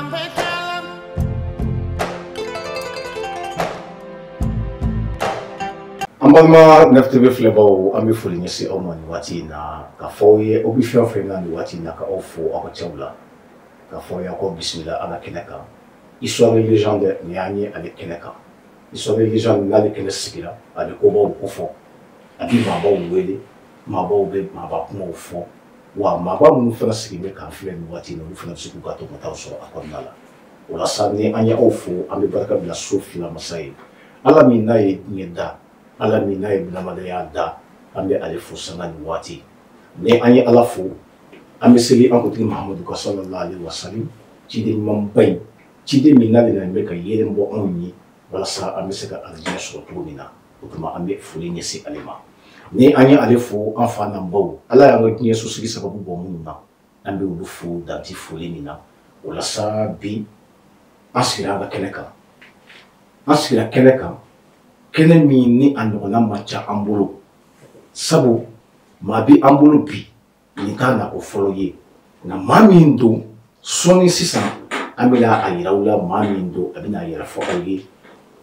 An balima Nef TV filɛbaw, an bɛ foli ɲɛsin aw ma nin waati in na, ka fɔ aw ye aw bɛ fɛn o fɛn na nin waati in na, ka aw fo aw ka cɛw la, ka fɔ aw ye aw ka bisimila an ka kɛnɛ kan. Histoire de légende nin y'an ye ale kɛnɛ kan. Histoire de légende n'ale kɛnɛ sigira, a bɛ kobaw kofɔ, a bɛ maabaw wele, maabaw bɛ maaba kumaw fɔ, wa maaba minnu fana sigilen bɛ k'an filɛ nin waati in na, olu fana bɛ se k'u ka tɔmɔtaw sɔrɔ a kɔnɔna la. O la sa, ni an ye aw fo, an bɛ barika bila so fila masa ye, Ala min n'a ye diɲɛ da, Ala min n'a ye bunadamadenya da, an bɛ ale fo sanga ni waati. Ni an ye Ala fo, an bɛ seli an kuntigi Mahamadu kan sallallahu alaihi wasallam, ciden ɲumanba in, ciden min n'ale nana bɛ ka yeelen bɔ anw ye walasa an bɛ se ka alijinɛ sɔrɔ cogo min na. O tuma an bɛ foli ɲɛsin ale ma. Ni an ye ale fo, an fa n'an baw, Ala y'an ka diɲɛ sosigi sababu bɔ minnu na, an bɛ olu fo danti foli min na. O la sa, bi an sigira an ka kɛnɛ kan, an sigira kɛnɛ kan, kɛnɛ min ni a ɲɔgɔnna man ca an bolo, sabu maa bɛ an bolo bi nin t'a nako fɔlɔ ye, nka maa min don sɔɔni sisan an bɛna a yira aw la, maa min don a bɛna a yɛrɛ fɔ aw ye,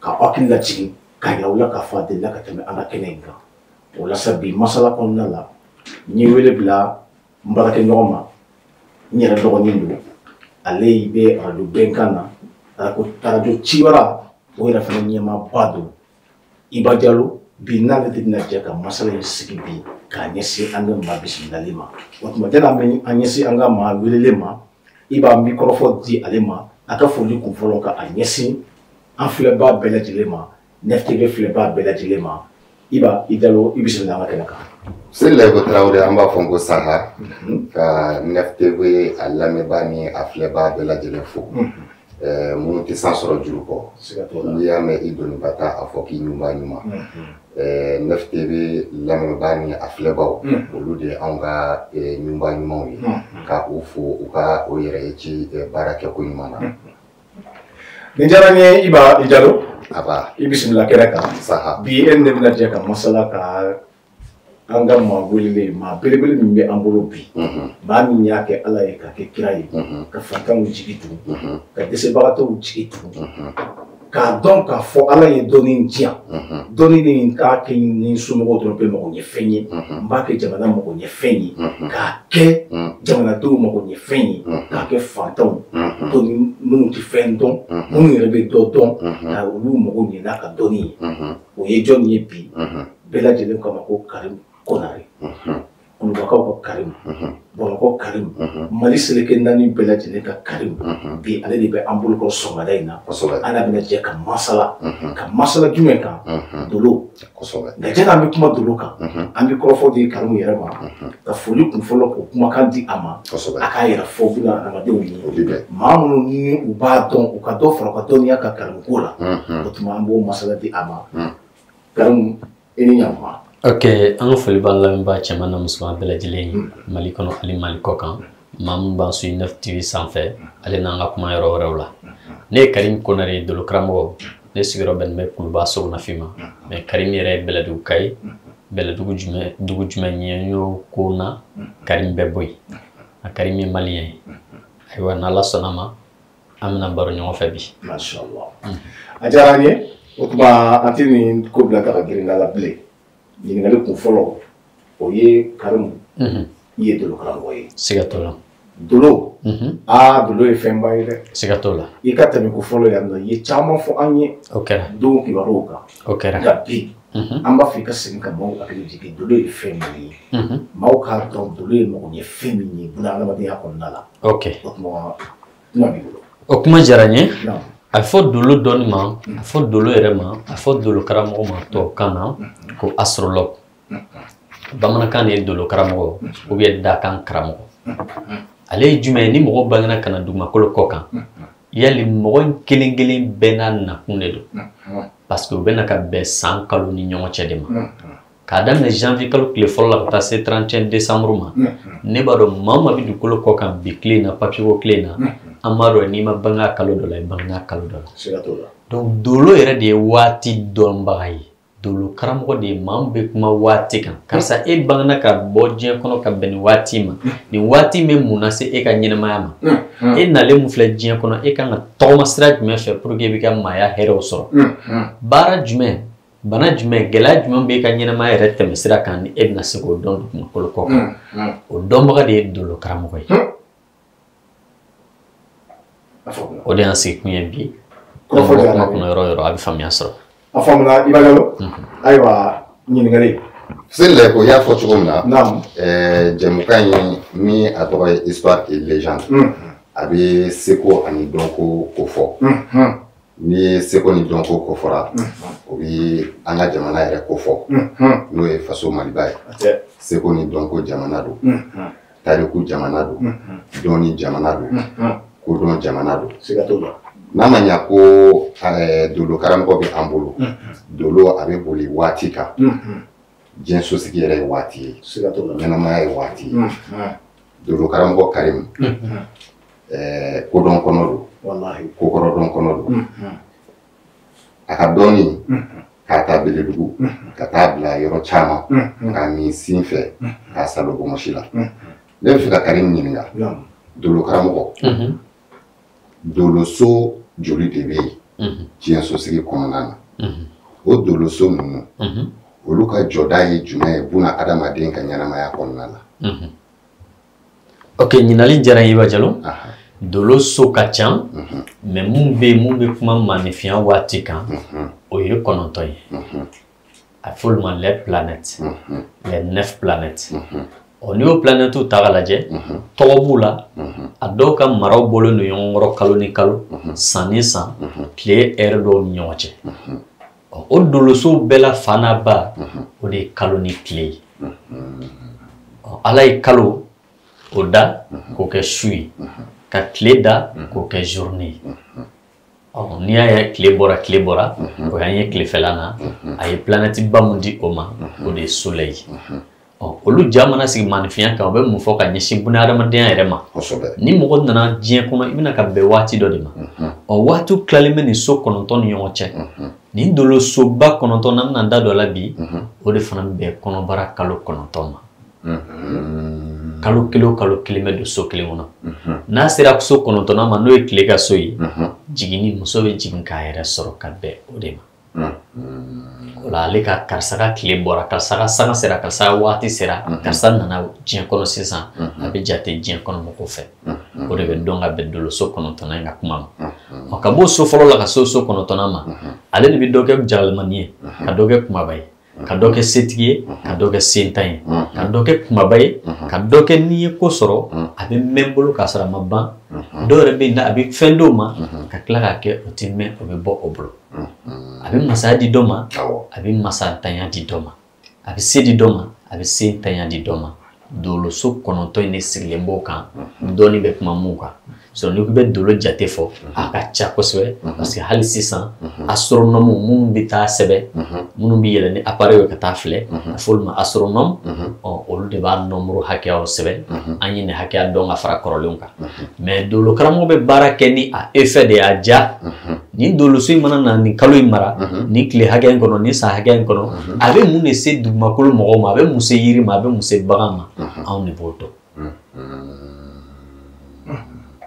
ka aw hakili lajigin, k'a yira aw la k'a fɔ a delila ka tɛmɛ an ka kɛnɛ in kan. O la sa, bi masala kɔnɔna la, n ye wele bila n baarakɛɲɔgɔn ma, n yɛrɛ dɔgɔnin don, ale bɛ arajo bɛnkan na, arajo cibara, o yɛrɛ fana ɲɛmaaba don, Iba Jalo. Bi n'ale de bɛna jɛ ka masala in sigi bi k'a ɲɛsin an ka maa bisimilali ma. O tuma janni an bɛ an ɲɛsin an ka maa welelen ma, i b'a mi kɔrɔfɔ di ale ma, a ka foli kun fɔlɔ ka a ɲɛsin an filɛbaa bɛɛ lajɛlen ma, Nef TV filɛbaa bɛɛ lajɛlen ma. Iba i Jalo, i bisimila an ka kɛnɛ kan. Seli Tarawele, an b'a fɔ ko saha ka Nef TV a lamɛnbaa ni a filɛbaa bɛɛ lajɛlen fo. Minnu tɛ san sɔrɔ juru kɔ, n'i y'a mɛn i doniba ta a fɔ k'i ɲuman ɲuman. Nef TV lamɛnbaa ni a filɛbaw, olu de ye anw ka ɲuman ɲumanw ye, ka u fo u ka o yɛrɛ ye ci baara kɛko ɲuman na. Nin diyara n ye, Iba i Jalo. Aba. I bisimila kɛnɛ kan. Saha. Bi e ni ne bɛna jɛ ka masala ka an ka maa welelen, maa belebele min bɛ an bolo bi, maa min y'a kɛ Ala ye ka kɛ kira ye, ka fatanw jigi tugu, ka dɛsɛbagatɔw jigi tugu, k'a dɔn k'a fɔ Ala ye dɔnni di yan, dɔnni nin k'a kɛ ni somɔgɔw dɔrɔn bɛ mago ɲɛ fɛn ye, n b'a kɛ jamana mago ɲɛ fɛn ye, k'a kɛ jamanadenw mago ɲɛ fɛn ye, k'a kɛ fantanw dɔnni minnu tɛ fɛn dɔn, minnu yɛrɛ bɛ dɔ dɔn, ka olu mago ɲɛ n'a ka dɔnni ye. O ye jɔnni ye bi? Bɛɛ lajɛlen kama ko Karim Konare, Kulubakaw ka Karim, Bamakɔ Karim, Mali seleke naani bɛɛ lajɛlen ka Karim, bi ale de bɛ an bolo kɔrɔ sɔgɔmada in na. An n'a bɛna jɛ ka masala, ka masala jumɛn kan? Dolo. Nka janni an bɛ kuma dolo kan, an bɛ kɔrɔfɔ di Karim yɛrɛ ma, ka foli kun fɔlɔ k'o kumakan di a ma, a k'a yɛrɛ fɔ buna adamadenw ye, maa minnu ni u b'a dɔn, u ka dɔ fara u ka dɔnniya kan Karim ko la. O tuma an b'o masala di a ma. Karim, i ni ɲankuma. Ok, an ka foli b'an lamɛnbaa cɛman n'a musoman bɛɛ lajɛlen ye Mali kɔnɔ ani Mali kɔ kan, maa min b'an suit Nef TV sanfɛ ale n'an ka kuma yɔrɔ wɛrɛw la. Ne ye Karim Konare ye, dolo karamɔgɔ. Ne sigiyɔrɔ bɛnnen bɛ Kuluba Sogonafin ma, mais Karim yɛrɛ ye Bɛlɛdugu ka ye. Bɛlɛdugu jumɛn, dugu jumɛn ye y'o ko na, Karim bɛ bɔ yen. A Karim ye malien ye. Ayiwa, n'Ala sɔnna ma, an bɛna baro ɲɔgɔn fɛ bi. Masha Allah. A diyara an ye. O tuma an tɛ nin ko bila ka girin la bilen. Ɲininkali kun fɔlɔ, o ye Karim, i ye dolo karamɔgɔ ye. Siga t'o la. Dolo, aa dolo ye fɛnba ye dɛ. Siga t'o la. I ka tɛmɛ ko fɔlɔ yan nɔ, i ye caman fɔ an ye. O kɛra. Don kibaruw kan. O kɛra. Nka bi, an b'a fɔ i ka segin ka maaw hakili jigin dolo ye fɛn min ye. Maaw k'a dɔn dolo ye mago ɲɛ fɛn min ye buna adamadenya kɔnɔna la. Ok. O tuma kuma b'i bolo. O kuma diyara n ye. A bɛ fɔ dolo dɔnni ma, a fɔ dolo yɛrɛ ma, a fɔ dolo karamɔgɔ ma tubabukan na ko astrologue. Bamanankan de ye dolo karamɔgɔ ou bien dakan karamɔgɔ. Ale ye jumɛn ye? Ni mɔgɔ bangena ka na dugumakolo kɔ kan, yali mɔgɔ in kelen kelen bɛɛ n'a nakun de don, parce que u bɛ na ka bɛn san kalo ni ɲɔgɔn cɛ de ma. K'a daminɛ janvier kalo tile fɔlɔ la ka taa se 31 décembre ma, ne b'a dɔn maa o maa bɛ dugukolo kɔ kan bi tile in na, papier ko tile in na, an b'a dɔn n'i ma bange a kalo dɔ la, i bangena a kalo dɔ la. Siga t'o la. Donc dolo yɛrɛ de ye waati dɔnbaga ye. Dolo karamɔgɔ de ye maa min bɛ kuma waati kan. Karisa e bangena ka bɔ diɲɛ kɔnɔ ka bɛn nin waati ma. Nin waati min mun na se e ka ɲɛnɛmaya ma. E nalen mun filɛ diɲɛ kɔnɔ, e kan ka tɔgɔma sira jumɛn fɛ pour que e b'i ka maaya hɛrɛw sɔrɔ. Baara jumɛn, bana jumɛn, gɛlɛya jumɛn b'e ka ɲɛnɛmaya yɛrɛ tɛmɛ sira kan ni e bɛna se k'o dɔn dugumakolo kɔ kan. O dɔnbaga de ye dolo karamɔgɔ ye. O de y'an sigi kun ye bi. Kuma kɔnɔ yɔrɔ o yɔrɔ a bɛ faamuya sɔrɔ. A faamuna Iba Jalo. Ayiwa ɲininkali. Fuseni ko i y'a fɔ cogo min na, jɛmukan in ni a tɔgɔ ye histoire et légende. A bɛ seko ani dɔnko ko fɔ. N'i ye seko ni dɔnko ko fɔra, o bɛ an ka jamana yɛrɛ ko fɔ. N'o ye faso Maliba ye. Seko ni dɔnko jamana don. Tariku jamana don. Dɔnni jamana don. Kodɔn jamana don. Siga t'o la. N'a ma ɲa ko dolo karamɔgɔ bɛ an bolo, dolo a bɛ boli waati kan. Diɲɛ sosigi yɛrɛ ye waati ye. Ɲɛnamaya ye waati ye. Dolo karamɔgɔ Karim, kodɔn kɔnɔ don. Kokɔrɔdɔn kɔnɔ don. A ka dɔnni k'a ta Beledugu ka taa bila yɔrɔ caman, k'a min sin fɛ, k'a salo bonbonsi la. Ne bɛ fɛ ka Karim ɲininka. Dolo karamɔgɔ, doloso joli de bɛ yen diɲɛ sosigi kɔnɔna na? O doloso ninnu, olu ka jɔda ye jumɛn ye buna adamaden ka ɲɛnamaya kɔnɔna la? Ok, ɲininkali diyara n ye Iba Jalo. Doloso ka ca, mais mun bɛ yen mun bɛ kuma maanifinya waati kan, o ye 9 ye. A fɔ olu ma les planètes, les 9 planètes. Ɔ n'i y'o planètes ta k'a lajɛ, tɔgɔ b'u la, a dɔw ka maraw bɔlen don ɲɔgɔn kɔrɔ kalo ni kalo, san ni san, tile heure dɔw ni ɲɔgɔn cɛ. Ɔ o dolosow bɛɛ la fa n'a ba, o de ye kalo ni tile ye. Ɔ Ala ye kalo o da k'o kɛ su ye, ka tile da k'o kɛ journée ye. Ɔ n'i y'a ye tile bɔra, o y'an ye tilefɛla na, a ye planète ba mun di o ma, o de ye soleil ye. Ɔ olu ja mana sigi maanifinya kan, o bɛ mun fɔ ka ɲɛsin buna hadamadenya yɛrɛ ma. Ni mɔgɔ nana diɲɛ kɔnɔ, i bɛna ka bɛn waati dɔ de ma. Ɔ waatiw tilalen bɛ nin so 9 ni ɲɔgɔn cɛ. Nin dolosoba 9 n'an bɛna da dɔ la bi, o de fana bɛ kɔnɔbara kalo 9 ma. Kalo kelen o kalo kelen bɛ don so kelen kɔnɔ. N'a sera so 9 ma, n'o ye tile ka so ye, jiginni muso bɛ jigin k'a yɛrɛ sɔrɔ ka bɛn o de ma. O la ale ka karisa ka tile bɔra, karisa ka sanga sera, karisa ka waati sera, karisa nana diɲɛ kɔnɔ sisan, a bɛ jate diɲɛ kɔnɔ mɔgɔw fɛ. O de bɛ dɔn ka bɛn doloso 9 in ka kuma ma. Ɔ ka bɔ so fɔlɔ la ka so 9 ma, ale de bɛ dɔ kɛ jagalimani ye, ka dɔ kɛ kumaba ye, ka dɔ kɛ setigi ye, ka dɔ kɛ sentan ye, ka dɔ kɛ kumaba ye, ka dɔ kɛ n'i ye ko sɔrɔ, a bɛ mɛn bolo k'a sɔrɔ a ma ban. Dɔw yɛrɛ bɛ yen a bɛ fɛn dɔw ma, ka tila k'a kɛ o tɛ mɛn, o bɛ bɔ o bolo. A bɛ masaya di dɔ ma, a bɛ masantanya di dɔ ma, a bɛ se di dɔ ma, a bɛ sentanya di dɔ ma. Doloso 9 in de sigilen b'o kan, dɔɔni bɛ kuma mun kan. Sinon n'i ko i bɛ dolo jate fɔ, a ka ca kosɛbɛ, parce que hali sisan astronome minnu bɛ taa sɛbɛn, minnu bɛ yɛlɛ ni appareil ye ka taa filɛ, a fɔ olu ma astronome, ɔ olu de b'a nombre hakɛyaw sɛbɛn. An ye nin hakɛya dɔn ka fara kɔrɔlenw kan. Mais dolo karamɔgɔ bɛ baara kɛ ni a effet de y'a ja. Nin doloso in mana na nin kalo in mara, nin tile hakɛ in kɔnɔ, nin san hakɛ in kɔnɔ, a bɛ mun de se dugumakolo mɔgɔw ma, a bɛ mun se yiri ma, a bɛ mun se bagan ma, anw de b'o dɔn.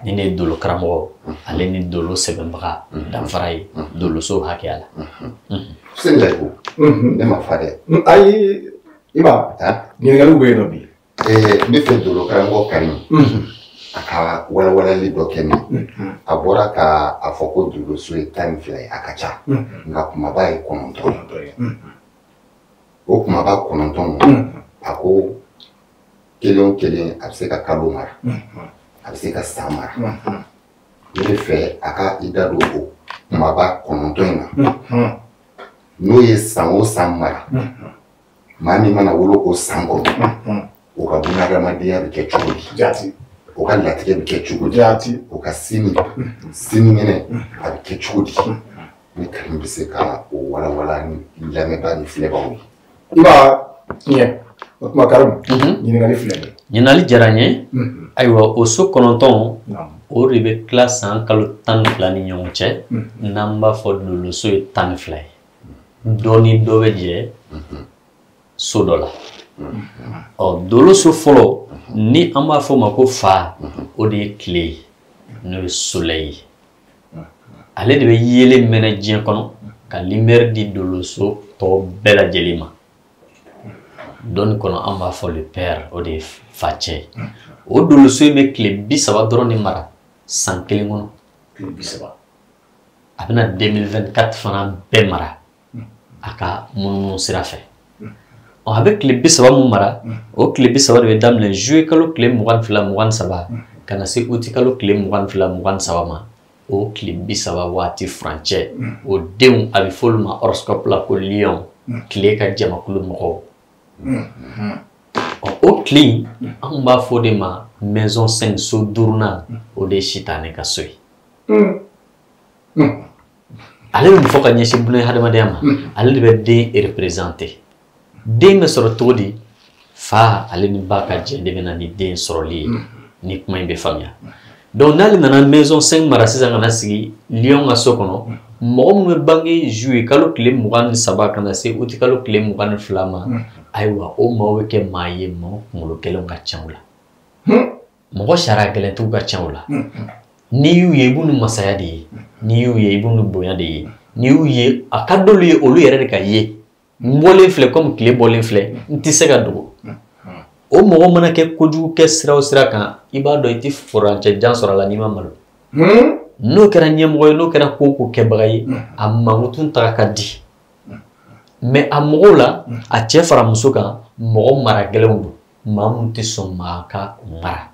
Ni ne ye dolo karamɔgɔ, ale ni dolo sɛbɛnbaga danfara ye doloso hakɛya la. Fuseni Layibu, ne ma fa dɛ. Ayi Iba, ɲininkaliw bɛ yen nɔ bi. N bɛ fɛ dolo karamɔgɔ Karim, a ka walawalali dɔ kɛ ne. A bɔra ka a fɔ ko doloso ye 12 ye, a ka ca. Nka kumaba ye 9 ye. O kumaba 9 ninnu, a ko kelen o kelen a bɛ se ka kalo mara, a bɛ se ka san mara. Ne bɛ fɛ a ka i da don o kumaba 9 in na. N'o ye san o san mara, maa min mana wolo o san kɔnɔ, o ka bunahadamadenya bɛ kɛ cogo di? O ka latigɛ bɛ kɛ cogo di? O ka sini sinikɛnɛ a bɛ kɛ cogo di? Ni Karim bɛ se ka o walawala ni lamɛnbaa ni filɛbagaw ye. I b'a tiɲɛ. O tuma Karim, ɲininkali filɛ nin ye. Ɲininkali diyara n ye. Ayiwa o so 9, o de bɛ tila san kalo 12 ni ɲɔgɔn cɛ, n'an b'a fɔ doloso ye 12 ye. Dɔ ni dɔ bɛ jɛ so dɔ la. Ɔ doloso fɔlɔ ni an b'a fɔ o ma ko fa, o de ye tile ye, n'o ye soleil ye. Ale de bɛ yeelen mɛnɛ diɲɛ kɔnɔ ka lumière di doloso tɔ bɛɛ lajɛlen ma. Dɔnni kɔnɔ an b'a fɔ le père, o de ye facɛ ye. O doloso in bɛ tile 30 dɔrɔn de mara san kelen kɔnɔ. Tile 30. A bɛna 2024 fana bɛɛ mara a ka munumunu sira fɛ. Ɔ a bɛ tile 30 mun mara, o tile 30 de bɛ daminɛ juillet kalo tile 22 23 ka na se août kalo tile 22 23 ma. O tile 30 waati furancɛ, o denw a bɛ f'olu ma horoscope la ko lion, tile ka jamakulu mɔgɔw. Ɔ o tile in anw b'a fɔ o de ma maison 5, so duurunan, o de ye sitanɛ ka so ye. Ale bɛ mun fɔ ka ɲɛsin buna hadamadenya ma? Ale de bɛ den représenter. Den bɛ sɔrɔ cogo di? Fa ale ni ba ka jɛ de bɛ na ni den sɔrɔli ye. Ni kuma in bɛ faamuya. Donc n'ale nana maison 5 mara sisan ka na sigi lion ka so kɔnɔ, mɔgɔ minnu bɛ bange juillet kalo tile 23 ka na se août kalo tile 22 ma, ayiwa o maaw bɛ kɛ maa ye, maa kunkolo gɛlɛnw ka ca u la. Mɔgɔ sariya gɛlɛntigiw ka ca u la. N'i y'u ye i b'u ni masaya de ye, n'i y'u ye i b'u ni bonya de ye, n'i y'u ye a ka d'olu ye olu yɛrɛ de ka ye. N bɔlen filɛ komi tile bɔlen filɛ, n tɛ se ka dogo. O mɔgɔ mana kɛ kojugu kɛ sira o sira kan, i b'a dɔn i tɛ furancɛ jan sɔrɔ a la n'i ma malo. N'o kɛra ɲɛmɔgɔ ye, n'o kɛra ko o ko kɛbaga ye, a mankutu taga ka di. Mais a mɔgɔw la, a cɛ fara muso kan, mɔgɔ mara gɛlɛnw don, maa minnu tɛ sɔn maa ka mara.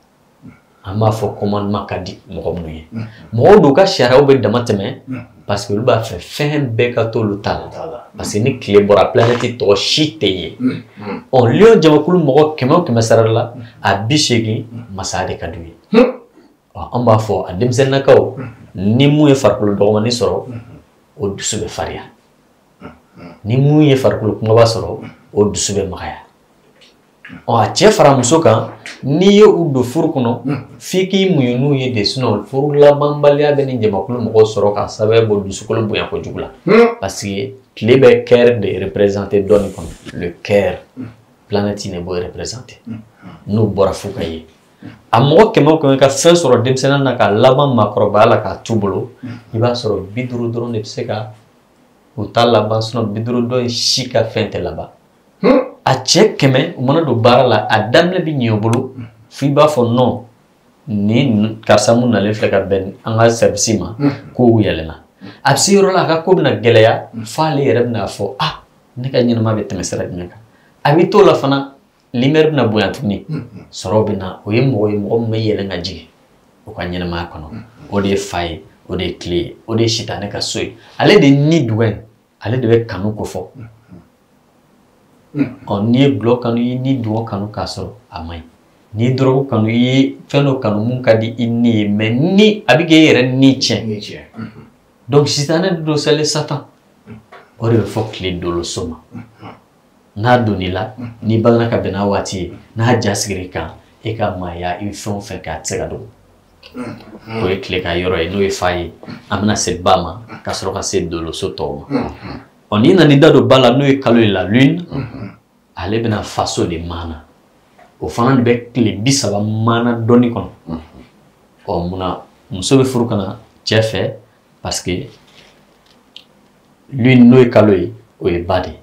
An b'a fɔ commandement ka di mɔgɔ minnu ye. Mɔgɔw don ka sariyaw bɛ dama tɛmɛ parce que olu b'a fɛ fɛn bɛɛ ka t'olu ta la. Parce que ni tile bɔra planète tɔgɔ si tɛ ye. Ɔ lion jamakulu mɔgɔ 100 o 100 sara la, a 80 masaya de ka d'u ye. Ɔ an b'a fɔ a denmisɛnninnakaw, ni mun ye farikolo dɔgɔmani sɔrɔ, o dusu bɛ farinya. Ni mun ye farikolo kumaba sɔrɔ, o dusu bɛ magaya. Ɔ a cɛ fara muso kan, n'i ye u don furu kɔnɔ, f'i k'i muɲu n'u ye de, sinon furu labanbaliya bɛ ni jamakulu mɔgɔw sɔrɔ k'a sababu bɔ dusukolo bonya kojugu la. Parce que tile bɛ cœur de représenter dɔɔni kɔnɔ, le cœur, planète in de b'o représenter. N'o bɔra f'u ka ye. A mɔgɔ 100 o 100 ka fɛn sɔrɔ denmisɛnnin na k'a laban maakɔrɔbaya la k'a t'u bolo, i b'a sɔrɔ 50 dɔrɔn de bɛ se ka u ta laban, sinon 50 dɔ in si ka fɛn tɛ laban. A cɛ 100 u mana don baara la, a daminɛ bɛ ɲɛ u bolo, f'i b'a fɔ non, ni karisa mun nalen filɛ ka bɛn an ka service ma, kow yɛlɛnna. A bɛ se yɔrɔ la a ka ko bɛna gɛlɛya, f'ale yɛrɛ bɛna fɔ ah ne ka ɲɛnama bɛ tɛmɛ sira jumɛn kan. A bɛ t'o la fana, lumière bɛna bonya tuguni, sɔrɔ bɛ na. O ye mɔgɔ ye mɔgɔ min bɛ yɛlɛn ka jigin o ka ɲɛnamaya kɔnɔ. O de ye fa ye, o de ye tile ye, o de ye sitanɛ ka so ye. Ale de ye ni duga ye, ale de bɛ kanu ko fɔ. Ɔ n'i ye gulɔ kanu, i ni dungɔ kanu k'a sɔrɔ a man ɲi. N'i ye dɔrɔgu kanu, i ye fɛn dɔ kanu mun ka di i ni ye, mais ni a bɛ k'e yɛrɛ ni tiɲɛ. Donc sitanɛ don c'est le satan. O de bɛ fɔ tile doloso ma. N'a donn'i la, n'i bangena ka bɛn n'a waati ye, n'a ja sigira i kan, e ka maaya i bɛ fɛn o fɛn kɛ a tɛ se ka dogo. O ye tile ka yɔrɔ ye, n'o ye fa ye. An bɛna se ba ma ka sɔrɔ ka se doloso tɔw ma. Ɔ n'i nana i da don ba la, n'o ye kalo ye la lune, ale bɛna faso de maana. O fana de bɛ tile 30 maana dɔɔni kɔnɔ. Ɔ munna muso bɛ furu ka na cɛ fɛ? Parce que lune n'o ye kalo ye, o ye ba de ye.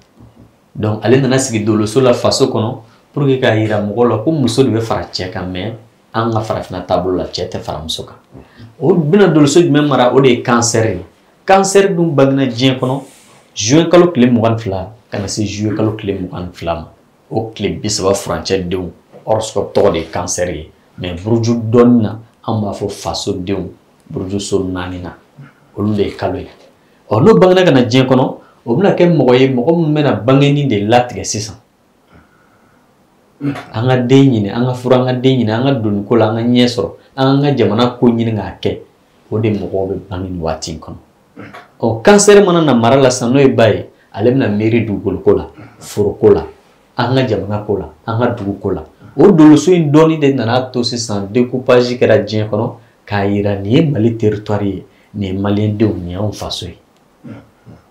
Donc ale nana sigi doloso la faso kɔnɔ pour que k'a yira mɔgɔw la ko muso de bɛ fara cɛ kan, mais an ka farafinna taabolo la cɛ tɛ fara muso kan. O bɛna doloso jumɛn mara? O de ye cancer ye. Cancer dun bangena diɲɛ kɔnɔ juin kalo tile 22 ka na se juillet kalo tile 22 ma. O tile 30 furancɛ denw horoscope tɔgɔ de ye cancer ye. Mais buruju dɔɔni na, an b'a fɔ faso denw buruju so 4 na, olu de ye kalo ye. Ɔ n'o bangena ka na diɲɛ kɔnɔ, o bɛna kɛ mɔgɔ ye mɔgɔ minnu bɛna bangeni de latigɛ sisan. An ka den ɲini, an ka furu, an ka den ɲini, an ka doni ko la, an ka ɲɛ sɔrɔ, an ka jamana ko ɲini k'a kɛ. O de mɔgɔw bɛ bange nin waati in kɔnɔ. Ɔ cancer mana na mara la sisan, n'o ye ba ye, ale bɛna miiri dugukolo ko la, foro ko la, an ka jamana ko la, an ka dugu ko la. O doloso in dɔɔni de nana to sisan découpage kɛra diɲɛ kɔnɔ k'a yira nin ye Mali territoire ye, nin ye maliyɛndenw, nin y'anw faso ye.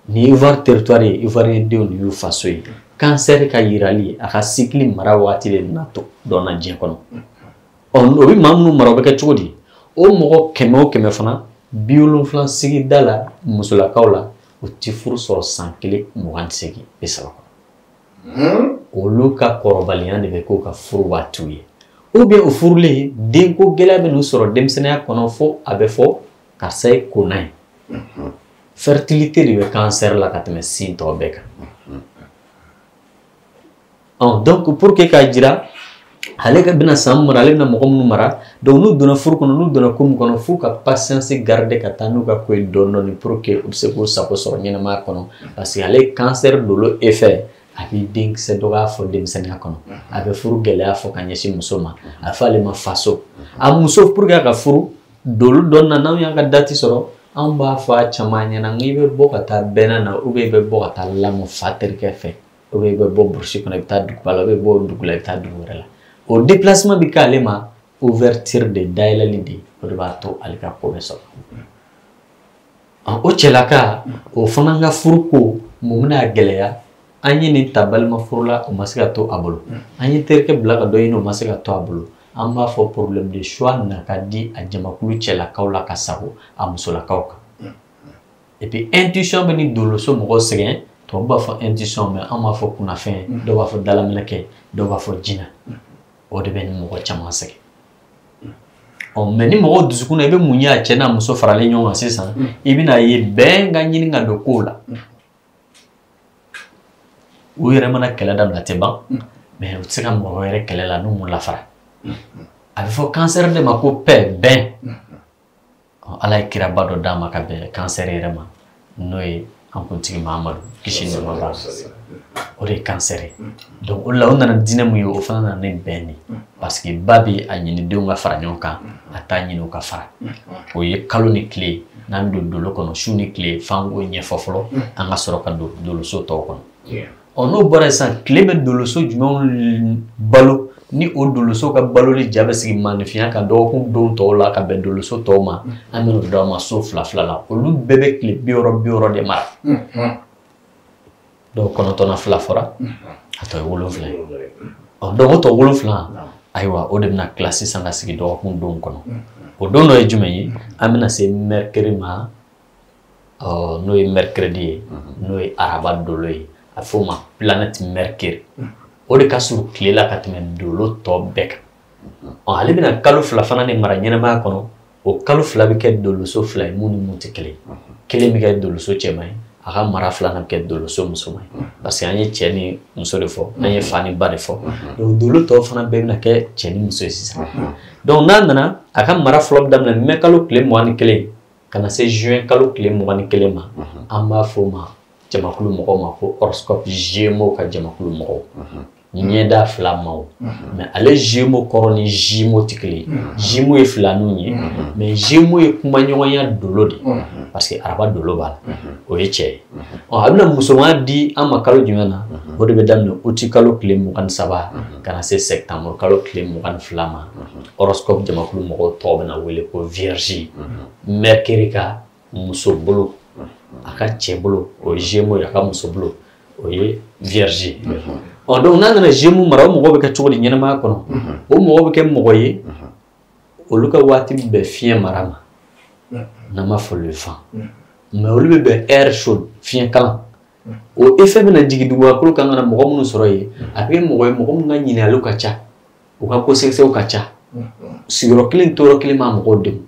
Ni Ivoire territoire ye, Ivoirien denw de y'u faso ye. Cancer ka yirali a ka cycle mara waati de bɛna to dɔn na diɲɛ kɔnɔ. Ɔ, o bɛ maa minnu mara, o bɛ kɛ cogo di? O mɔgɔ 100 o 100 fana, 70 sigida la musolakaw la, u ti furu sɔrɔ san kelen 28 30 kɔnɔ. Olu ka kɔrɔbaliya de bɛ k'u ka furu waatiw ye, ou bien o furulen, denko gɛlɛya bɛ n'u sɔrɔ denmisɛnninya kɔnɔ, fo a bɛ fɔ karisa ye kona ye. Fertilité de bɛ cancer la ka tɛmɛ sin tɔ bɛɛ kan. Ɔ, donc pour que k'a jira ale ka bɛna san mara, ale bɛna mɔgɔ minnu mara, donc n'u donna furu kɔnɔ, n'u donna ko min kɔnɔ, f'u ka patience garder ka taa n'u ka ko ye dɔɔni dɔɔni pour que u bɛ se k'u sago sɔrɔ ɲɛnamaya kɔnɔ. Parce que ale ye cancer dolo effet, a b'i denkisɛ dɔgɔya fɔ denmisɛnninya kɔnɔ, a bɛ furu gɛlɛya fɔ ka ɲɛsin muso ma, a bɛ fɔ ale ma faso a muso pour que a ka furu dolo dɔɔni na. N'anw y'an ka date sɔrɔ, anw b'a fɔ a caman ɲɛna n k'i bɛ bɔ ka taa bɛnna na, ou bien i bɛ bɔ ka taa lamɔ fa terikɛ fɛ, ou bien i bɛ bɔ brousse kɔnɔ i bɛ taa duguba la, ou bien i bɛ bɔ dugu la i bɛ taa dugu wɛrɛ la. O déplacement bɛ k'ale ma ouverture de, dayɛlɛli de, o de b'a to ale ka ko bɛ sɔrɔ. O cɛlaka, o fana ka furu ko mun bɛna gɛlɛya? An ye nin ta balima furu la, o ma se ka to a bolo. An ye terikɛ bila ka dɔ ɲini, o ma se ka to a bolo. An b'a fɔ problème de choix na ka di a jamakulu cɛlakaw la ka sago a musolakaw kan. Et puis intuition bɛ ni doloso mɔgɔw sɛgɛn. Tubabu b'a fɔ intuition, mais an b'a fɔ kunnafɛn, dɔw b'a fɔ dalaminɛkɛ, dɔw b'a fɔ jinɛ. O de bɛ ni mɔgɔ caman sɛgɛn. Ɔ, mais ni mɔgɔw dusukun na, i bɛ mun ye? A cɛ n'a muso faralen ɲɔgɔn kan sisan, i bɛna ye bɛn ka ɲini ka don kow la. U yɛrɛ mana kɛlɛ daminɛ, a tɛ ban, mais u tɛ se ka mɔgɔ wɛrɛ kɛlɛ la n'u m'u lafara. A bɛ fɔ cancer de ma ko paix, bɛn. Ala ye kiraba dɔ d'a ma ka bɛn cancer yɛrɛ ma, n'o ye an kuntigi Mahamadu, kisi ni nɛɛma b'a ma. O de ye cancer ye. Donc o de la, o nana diinɛ mun ye, o fana nana ni bɛn de, parce que ba bɛ a ɲini denw ka fara ɲɔgɔn kan, a t'a ɲini u ka fara. O ye kalo ni tile n'an bɛ don dolo kɔnɔ, su ni tile, f'an k'o ɲɛfɔ fɔlɔ, an ka sɔrɔ ka don doloso tɔw kɔnɔ. Ɔ, n'o bɔra yen sisan, tile bɛ doloso jumɛnw balo? Ni o doloso ka baloli ja bɛ sigi maanifinya kan dɔgɔkun don tɔw la ka bɛn doloso tɔw ma, an bɛn'o d'aw ma so fila fila la. Olu bɛɛ bɛ tile 60 60 de mara. Donc 9nan fila fɔra, a tɔ ye 7 ye. Ɔ, donc o tɔ 7, ayiwa, o de bɛna tila sisan ka sigi dɔgɔkun don kɔnɔ. O don dɔ ye jumɛn ye? An bɛna se mercredi ma. Ɔ, n'o ye mercredi ye, n'o ye araba dolo ye, a bɛ f'o ma planète Mercure. O de ka surun tile la ka tɛmɛ dolo tɔ bɛɛ kan. Ɔ, ale bɛna kalo 2 fana de mara ɲɛnamaya kɔnɔ. O kalo 2 bɛ kɛ doloso 2 ye, mun ni mun tɛ kelen ye. Kelen bɛ kɛ doloso cɛman ye, a ka mara filanan bɛ kɛ doloso musoman ye, parce que an ye cɛ ni muso de fɔ, an ye fa ni ba de fɔ. Donc dolo tɔw fana bɛɛ bɛna kɛ cɛ ni muso ye sisan. Donc n'a nana, a ka mara fɔlɔ bɛ daminɛ mai kalo tile 21 ka na se juin kalo tile 21 ma. An b'a fɔ o ma jamakulu mɔgɔw ma ko horoscope Gémeaux ka jamakulu mɔgɔw, ɲɛda fila maaw. Mais ale Gémeaux kɔrɔ ni Jumeaux tɛ kelen ye. Jumeaux ye filaninw ye, mais Gémeaux ye kumaɲɔgɔnya dolo de, parce que araba dolo b'a la, o ye cɛ ye. Ɔ, a bɛna musoman di an ma kalo jumɛn na? O de bɛ daminɛ août kalo tile 23 ka na se septembre kalo tile 22 ma. Horoscope jamakulu mɔgɔw tɔgɔ bɛna wele ko Vierge. Mercure ka muso bolo, a ka cɛ bolo, o ye Gémeaux ye, a ka muso bolo, o ye Vierge ye. Ɔ, donc n'a nana Gémeaux mara, o mɔgɔ bɛ kɛ cogo di ɲɛnamaya kɔnɔ? O mɔgɔ bɛ kɛ mɔgɔ ye, olu ka waati bɛ bɛn fiɲɛ mara ma, n'an b'a fɔ le vent, mais olu bɛ bɛn air chaud, fiɲɛ kalan. O effet bɛna jigin dugukolo kan ka na mɔgɔ minnu sɔrɔ yen, a bɛ kɛ mɔgɔ ye, mɔgɔ minnu ka ɲininkaliw ka ca, u ka ko sɛgɛsɛgɛw ka ca, sigiyɔrɔ kelen tɔɔrɔ kelen b'a mɔgɔw degun.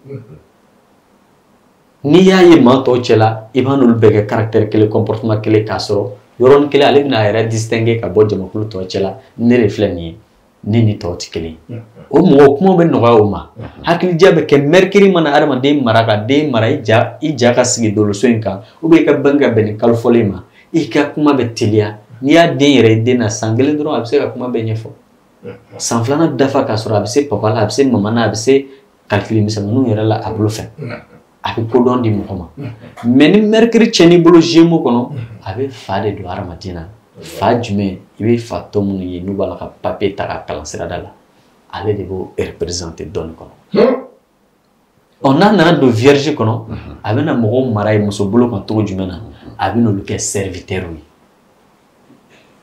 N'i y'a ye maa tɔw cɛ la, i b'a n'olu bɛɛ kɛ caractère kelen, comportement kelen, k'a sɔrɔ yɔrɔnin kelen ale bɛna a yɛrɛ distinguer ka bɔ jamakulu tɔw cɛ la. Ne de filɛ nin ye, ne ni tɔw tɛ kelen ye. O mɔgɔ kuma bɛ nɔgɔya o ma, hakilija bɛ kɛ. Mercure mana hadamaden mara ka den mara, i ja ka sigi doloso in kan, ou bien i ka bange ka bɛn ni kalo fɔlen ma, i ka kuma bɛ teliya. N'i y'a den yɛrɛ ye den na san kelen dɔrɔn, a bɛ se ka kuma bɛɛ ɲɛfɔ. San filanan dafa k'a sɔrɔ a bɛ se papa la, a bɛ se mama na, a bɛ se calcul misɛnmaninw yɛrɛ la a bolo fɛ, a bɛ kodɔn di mɔgɔ ma. Mais ni Mercure tiɲɛn'i bolo Gémeaux kɔnɔ, a bɛ fa de don hadamaden na. Fa jumɛn? I bɛ fa tɔ minnu ye n'u b'a la ka papier ta ka kalan sirada la, ale de b'o représenter dɔɔni kɔnɔ. Ɔ, n'a nana don Vierge kɔnɔ, a bɛna mɔgɔw mara ye muso bolo kan cogo jumɛn na? A bɛ n'olu kɛ serviteur ye.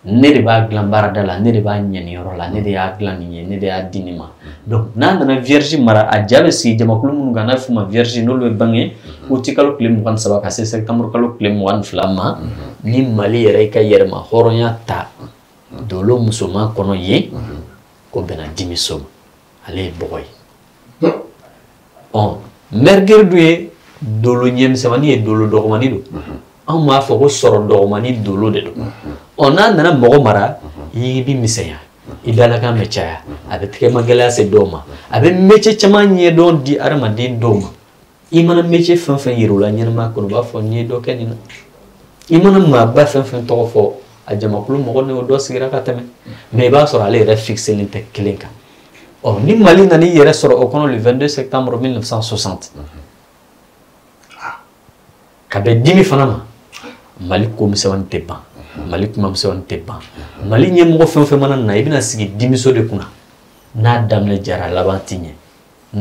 Ne de b'a dilan baarada la, ne de b'a ɲɛniyɔrɔ la, ne de y'a dilan nin ye, ne de y'a di nin ma. Donc n'a nana vierge mara, a ja bɛ sigi jamakulu minnu kan, n'a bɛ f'o ma vierge, n'olu bɛ bange août kalo tile 23 ka se septembre kalo tile 22 ma, ni Mali yɛrɛ ka yɛrɛma hɔrɔnya ta dolo musoman kɔnɔ yen, o bɛnna dimiso ma, ale ye bɔgɔ ye. Ɔ Mercure dun ye dolo ɲɛmisɛnmanin ye, dolo dɔgɔmanin don. Anw b'a fɔ ko sɔrɔ dɔgɔmanin dolo de don. Ɔ n'a nana mɔgɔ mara, i bɛ misɛnya, i dalakan bɛ caya, a bɛ tɛgɛma gɛlɛya se dɔw ma, a bɛ métier caman ɲɛdɔn di adamaden dɔw ma. I mana métier fɛn fɛn yir'u la ɲɛnamaya kɔnɔ, u b'a fɔ n ye dɔ kɛ nin na. I mana maaba fɛn fɛn tɔgɔ fɔ, a jamakulu mɔgɔ ni o dɔ sigira ka tɛmɛ, mais i b'a sɔrɔ ale yɛrɛ fixelen tɛ kelen kan. Ɔ ni Mali nana i yɛrɛ sɔrɔ o kɔnɔ le 22 septembre 1960, ka bɛn dimi fana ma, Mali ko misɛnmanin tɛ ban, Mali kuma misɛnmanin tɛ ban. Mali ɲɛmɔgɔ fɛn o fɛn mana na, i bɛna sigi dimiso de kunna. N'a daminɛ jara, a laban ti ɲɛ.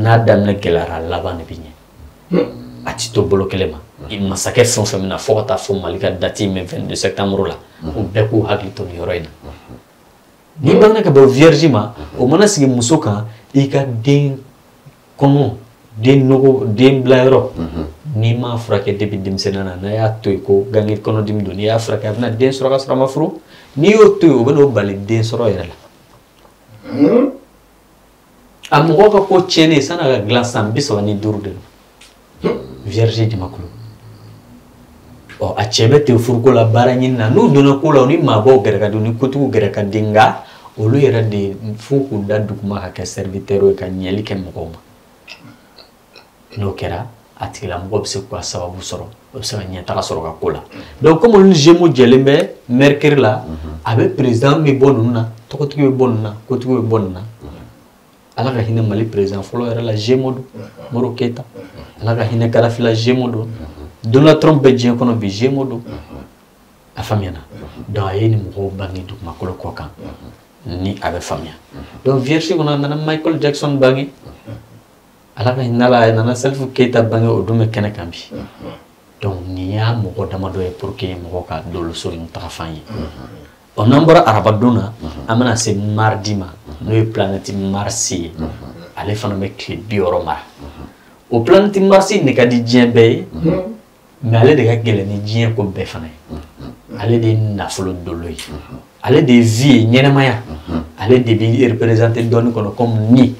N'a daminɛ gɛlɛyara, a laban de bɛ ɲɛ. A ti to bolo kelen ma. Masakɛ fɛn o fɛn bɛna fo ka taa fɔ Mali ka date min 22 septembre la, o bɛɛ k'u hakili to nin yɔrɔ in na. N'i bangena ka bɔ vierge ma, o mana sigi muso kan, i ka den kɔnɔ, den nɔgɔ, den bilayɔrɔ, n'i m'a furakɛ depuis denmisɛnninya na, n'a y'a to yen ko gange kɔnɔdimi don, n'i y'a furakɛ a bɛna den sɔrɔ ka sɔrɔ a ma furu. N'i y'o to yen, o bɛ n'o bali den sɔrɔ yɛrɛ la. A mɔgɔw ka ko tiɲɛnen san'a ka dilan san 35 de don. Vierge jamakulu. Ɔ a cɛ bɛ ten furuko la, baara ɲini na, n'u donna ko la, u ni maabaw gɛrɛ ka di, u ni kotigiw gɛrɛ ka di, nka olu yɛrɛ de fo k'u da duguma ka kɛ serviteur ye ka ɲɛli kɛ mɔgɔw ma. N'o kɛra, a tigilamɔgɔ bɛ se k'u ka sababu sɔrɔ, o bɛ se ka ɲɛtaga sɔrɔ ka ko la. Donc comme olu ni Gémeaux jɛlen bɛ Mercure la, a bɛ président bɛ bɔ ninnu na, tɔgɔtigi bɛ bɔ ninnu na, kotigiw bɛ bɔ ninnu na. Ala ka hinɛ Mali président fɔlɔ yɛrɛ la, Gémeaux don, Modibo Keyita. Ala ka hinɛ Kadafi la, Gémeaux don. Donald Trump bɛ diɲɛ kɔnɔ bi, Gémeaux don. A faamuyana. Donc a ye nin mɔgɔw bange dugumakolo kɔ kan, ni a bɛ faamuya. Donc vierge kɔnɔ, a nana Michael Jackson bange. Ala ka hinɛ la, a nana Salifu Keyita bange, o dun bɛ kɛnɛ kan bi. Donc nin y'a mɔgɔ damadɔ ye pour que mɔgɔw ka doloso in taga fan ye. Ɔ n'an bɔra arabadon na, an bɛna se mardi ma, n'o ye planète Mars ye. Ale fana bɛ tile 60 mara. O planète Mars de ka di diɲɛ bɛɛ ye, mais ale de ka gɛlɛn ni diɲɛ ko bɛɛ fana ye. Ale de ye nafolo dolo ye, ale de ye vie ye, ɲɛnɛmaya. Ale de bɛ représenter dɔɔni kɔnɔ comme ni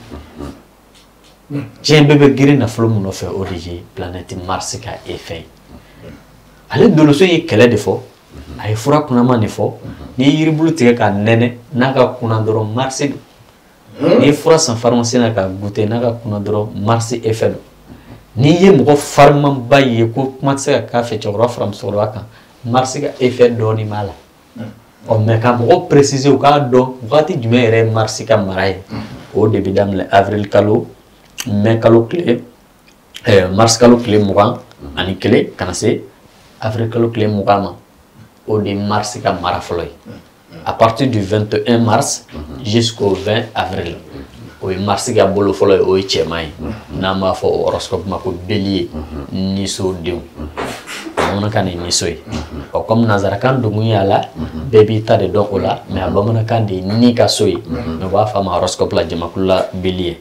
diɲɛ bɛɛ bɛ girin nafolo min nɔfɛ, o de ye planète Mars ka effet ye. Ale doloso ye kɛlɛ de fɔ, a ye fura kunnama de fɔ. N'i ye yiribulu tigɛ k'a nɛnɛ, n'a ka kunna dɔrɔn Mars don. N'i ye fura san pharmacie la k'a goûter, n'a ka kunna dɔrɔn Mars effet don. N'i ye mɔgɔ farimanba ye ko kuma tɛ se ka k'a fɛ, cɛkɔrɔba fara musokɔrɔba kan, Mars ka effet dɔɔni b'a la. Ɔ mais ka mɔgɔ préciser u k'a dɔn wagati jumɛn yɛrɛ ye Mars ka mara ye, o de bɛ daminɛ avril kalo, mai kalo tile, mars kalo tile 21 ka na se avril kalo tile 20 ma, o de ye Mars ka mara fɔlɔ ye. À partir du 21 mars jusqu'au 20 avril, o ye Mars ka bolo fɔlɔ ye, o ye cɛman ye. N'an b'a fɔ o horoscope ma ko bélier, niso denw. Bamanankan de ye niso ye. Ɔ comme nanzarakan donkun y'a la, bɛɛ b'i ta de dɔn o la, mais a bamanankan de ye ni ka so ye. Mais u b'a fɔ a ma horoscope la jamakulu la bélier.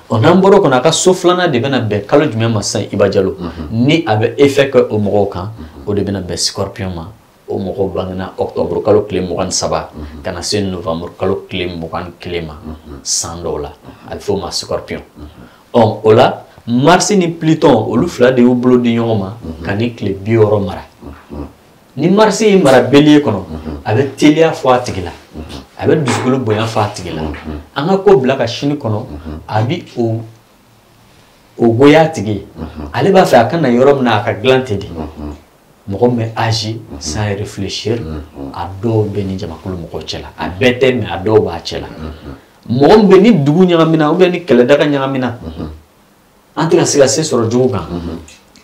Ɔ n'an bɔra o kɔnɔ, a ka so filanan de bɛna bɛn kalo jumɛn ma sisan, Iba Jalo, ni a bɛ effet kɛ o mɔgɔw kan, o de bɛna bɛn scorpion ma. O mɔgɔw bangena octobre kalo tile 23 ka na se novembre kalo tile 21 ma san dɔw la, a bɛ f'o ma scorpion. Ɔ o la Mars ni Pluton, olu fila de y'u bolo di ɲɔgɔn ma ka ni tile 60 mara. Ni Mars y'i mara bélier kɔnɔ, a bɛ teliya fɔ a tigi la, a bɛ dusukolo bonya fɔ a tigi la. An ka ko bila ka sini kɔnɔ, a bɛ o goya a tigi ye. Ale b'a fɛ a ka na yɔrɔ min na, a ka dilan ten de. Mɔgɔ min bɛ agir sans réfléchir, a dɔw bɛ ni jamakulu mɔgɔw cɛ la, a bɛɛ tɛ, mais a dɔw b'a cɛ la. Mɔgɔ min bɛ ni dugu ɲagamina ou bien ni kɛlɛdaga ɲagamina, an tɛ ka se ka se sɔrɔ jugu kan.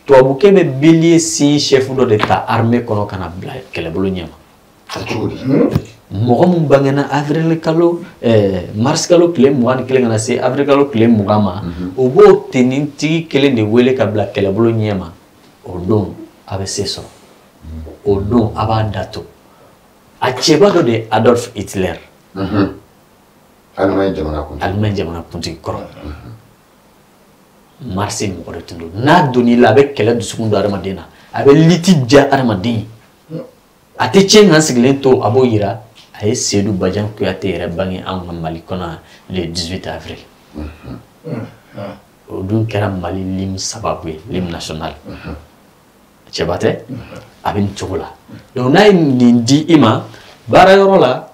Tubabukɛ bɛ bélier signe chef dɔ de ta armée kɔnɔ ka na bila kɛlɛbolo ɲɛma. Mɔgɔ min bangena avril kalo, mars kalo tile 21 ka na se avril kalo tile 20 ma, o b'o tenitigi kelen de wele ka bila kɛlɛbolo ɲɛma. O don a bɛ se sɔrɔ. o don a b'a dato. A cɛba dɔ de ye Adolf Hitler. Allemagne jamana kuntigi. Allemagne jamana kuntigi kɔrɔ. Mars mɔgɔ de tun don. N'a donn'i la, a bɛ kɛlɛ dusukun don adamaden na. A bɛ liti diya adamaden ye. A tɛ tiɲɛ kan sigilen to, a b'o yira. A ye Seydou Badian Kouyaté yɛrɛ bange anw ka Mali kɔnɔ le 18 avril. O dun kɛra Mali l'hymne sababu ye, l'hymne national. Cɛba tɛ? A bɛ nin cogo la. Donc n'a ye nin di i ma, baara yɔrɔ la,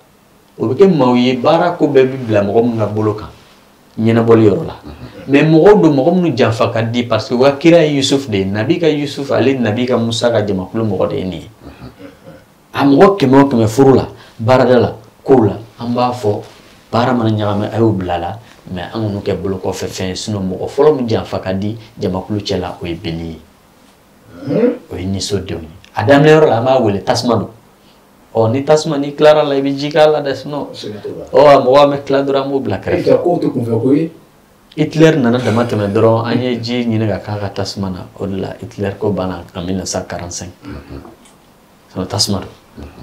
o bɛ kɛ maaw ye, baara ko bɛɛ bɛ bila mɔgɔ minnu ka bolo kan, ɲɛnabɔli yɔrɔ la. Mais mɔgɔw don, mɔgɔ minnu janfa ka di, parce que u ka kira ye Yusuf de ye. Nabi ka Yusuf, ale Nabi ka Musa ka jamakulu mɔgɔ de ye nin ye. A mɔgɔ 100 o 100 furu la, baarada la, kow la, an b'a fɔ baara mana ɲagami a y'o bila la, mais an k'u kɛ bolo kɔfɛ fɛn ye. Sinon mɔgɔ fɔlɔ min janfa ka di jamakulu cɛ la, o ye Bélier ye. O ye nisɔndenw ye. A daminɛ yɔrɔ la, an b'a wele tasuma don. Ɔ ni tasuma n'i tilara la, i bɛ ji k'a la dɛ, sinon ɔ a mɔgɔ an bɛ tila dɔrɔn, an b'o bila kɛrɛfɛ. Kow tɛ kunfɛ ko ye. Hitler nana dama tɛmɛ dɔrɔn, an ye ji ɲini ka k'a ka tasuma na, o de la Hitler ko banna en 1945. Sinon tasuma don.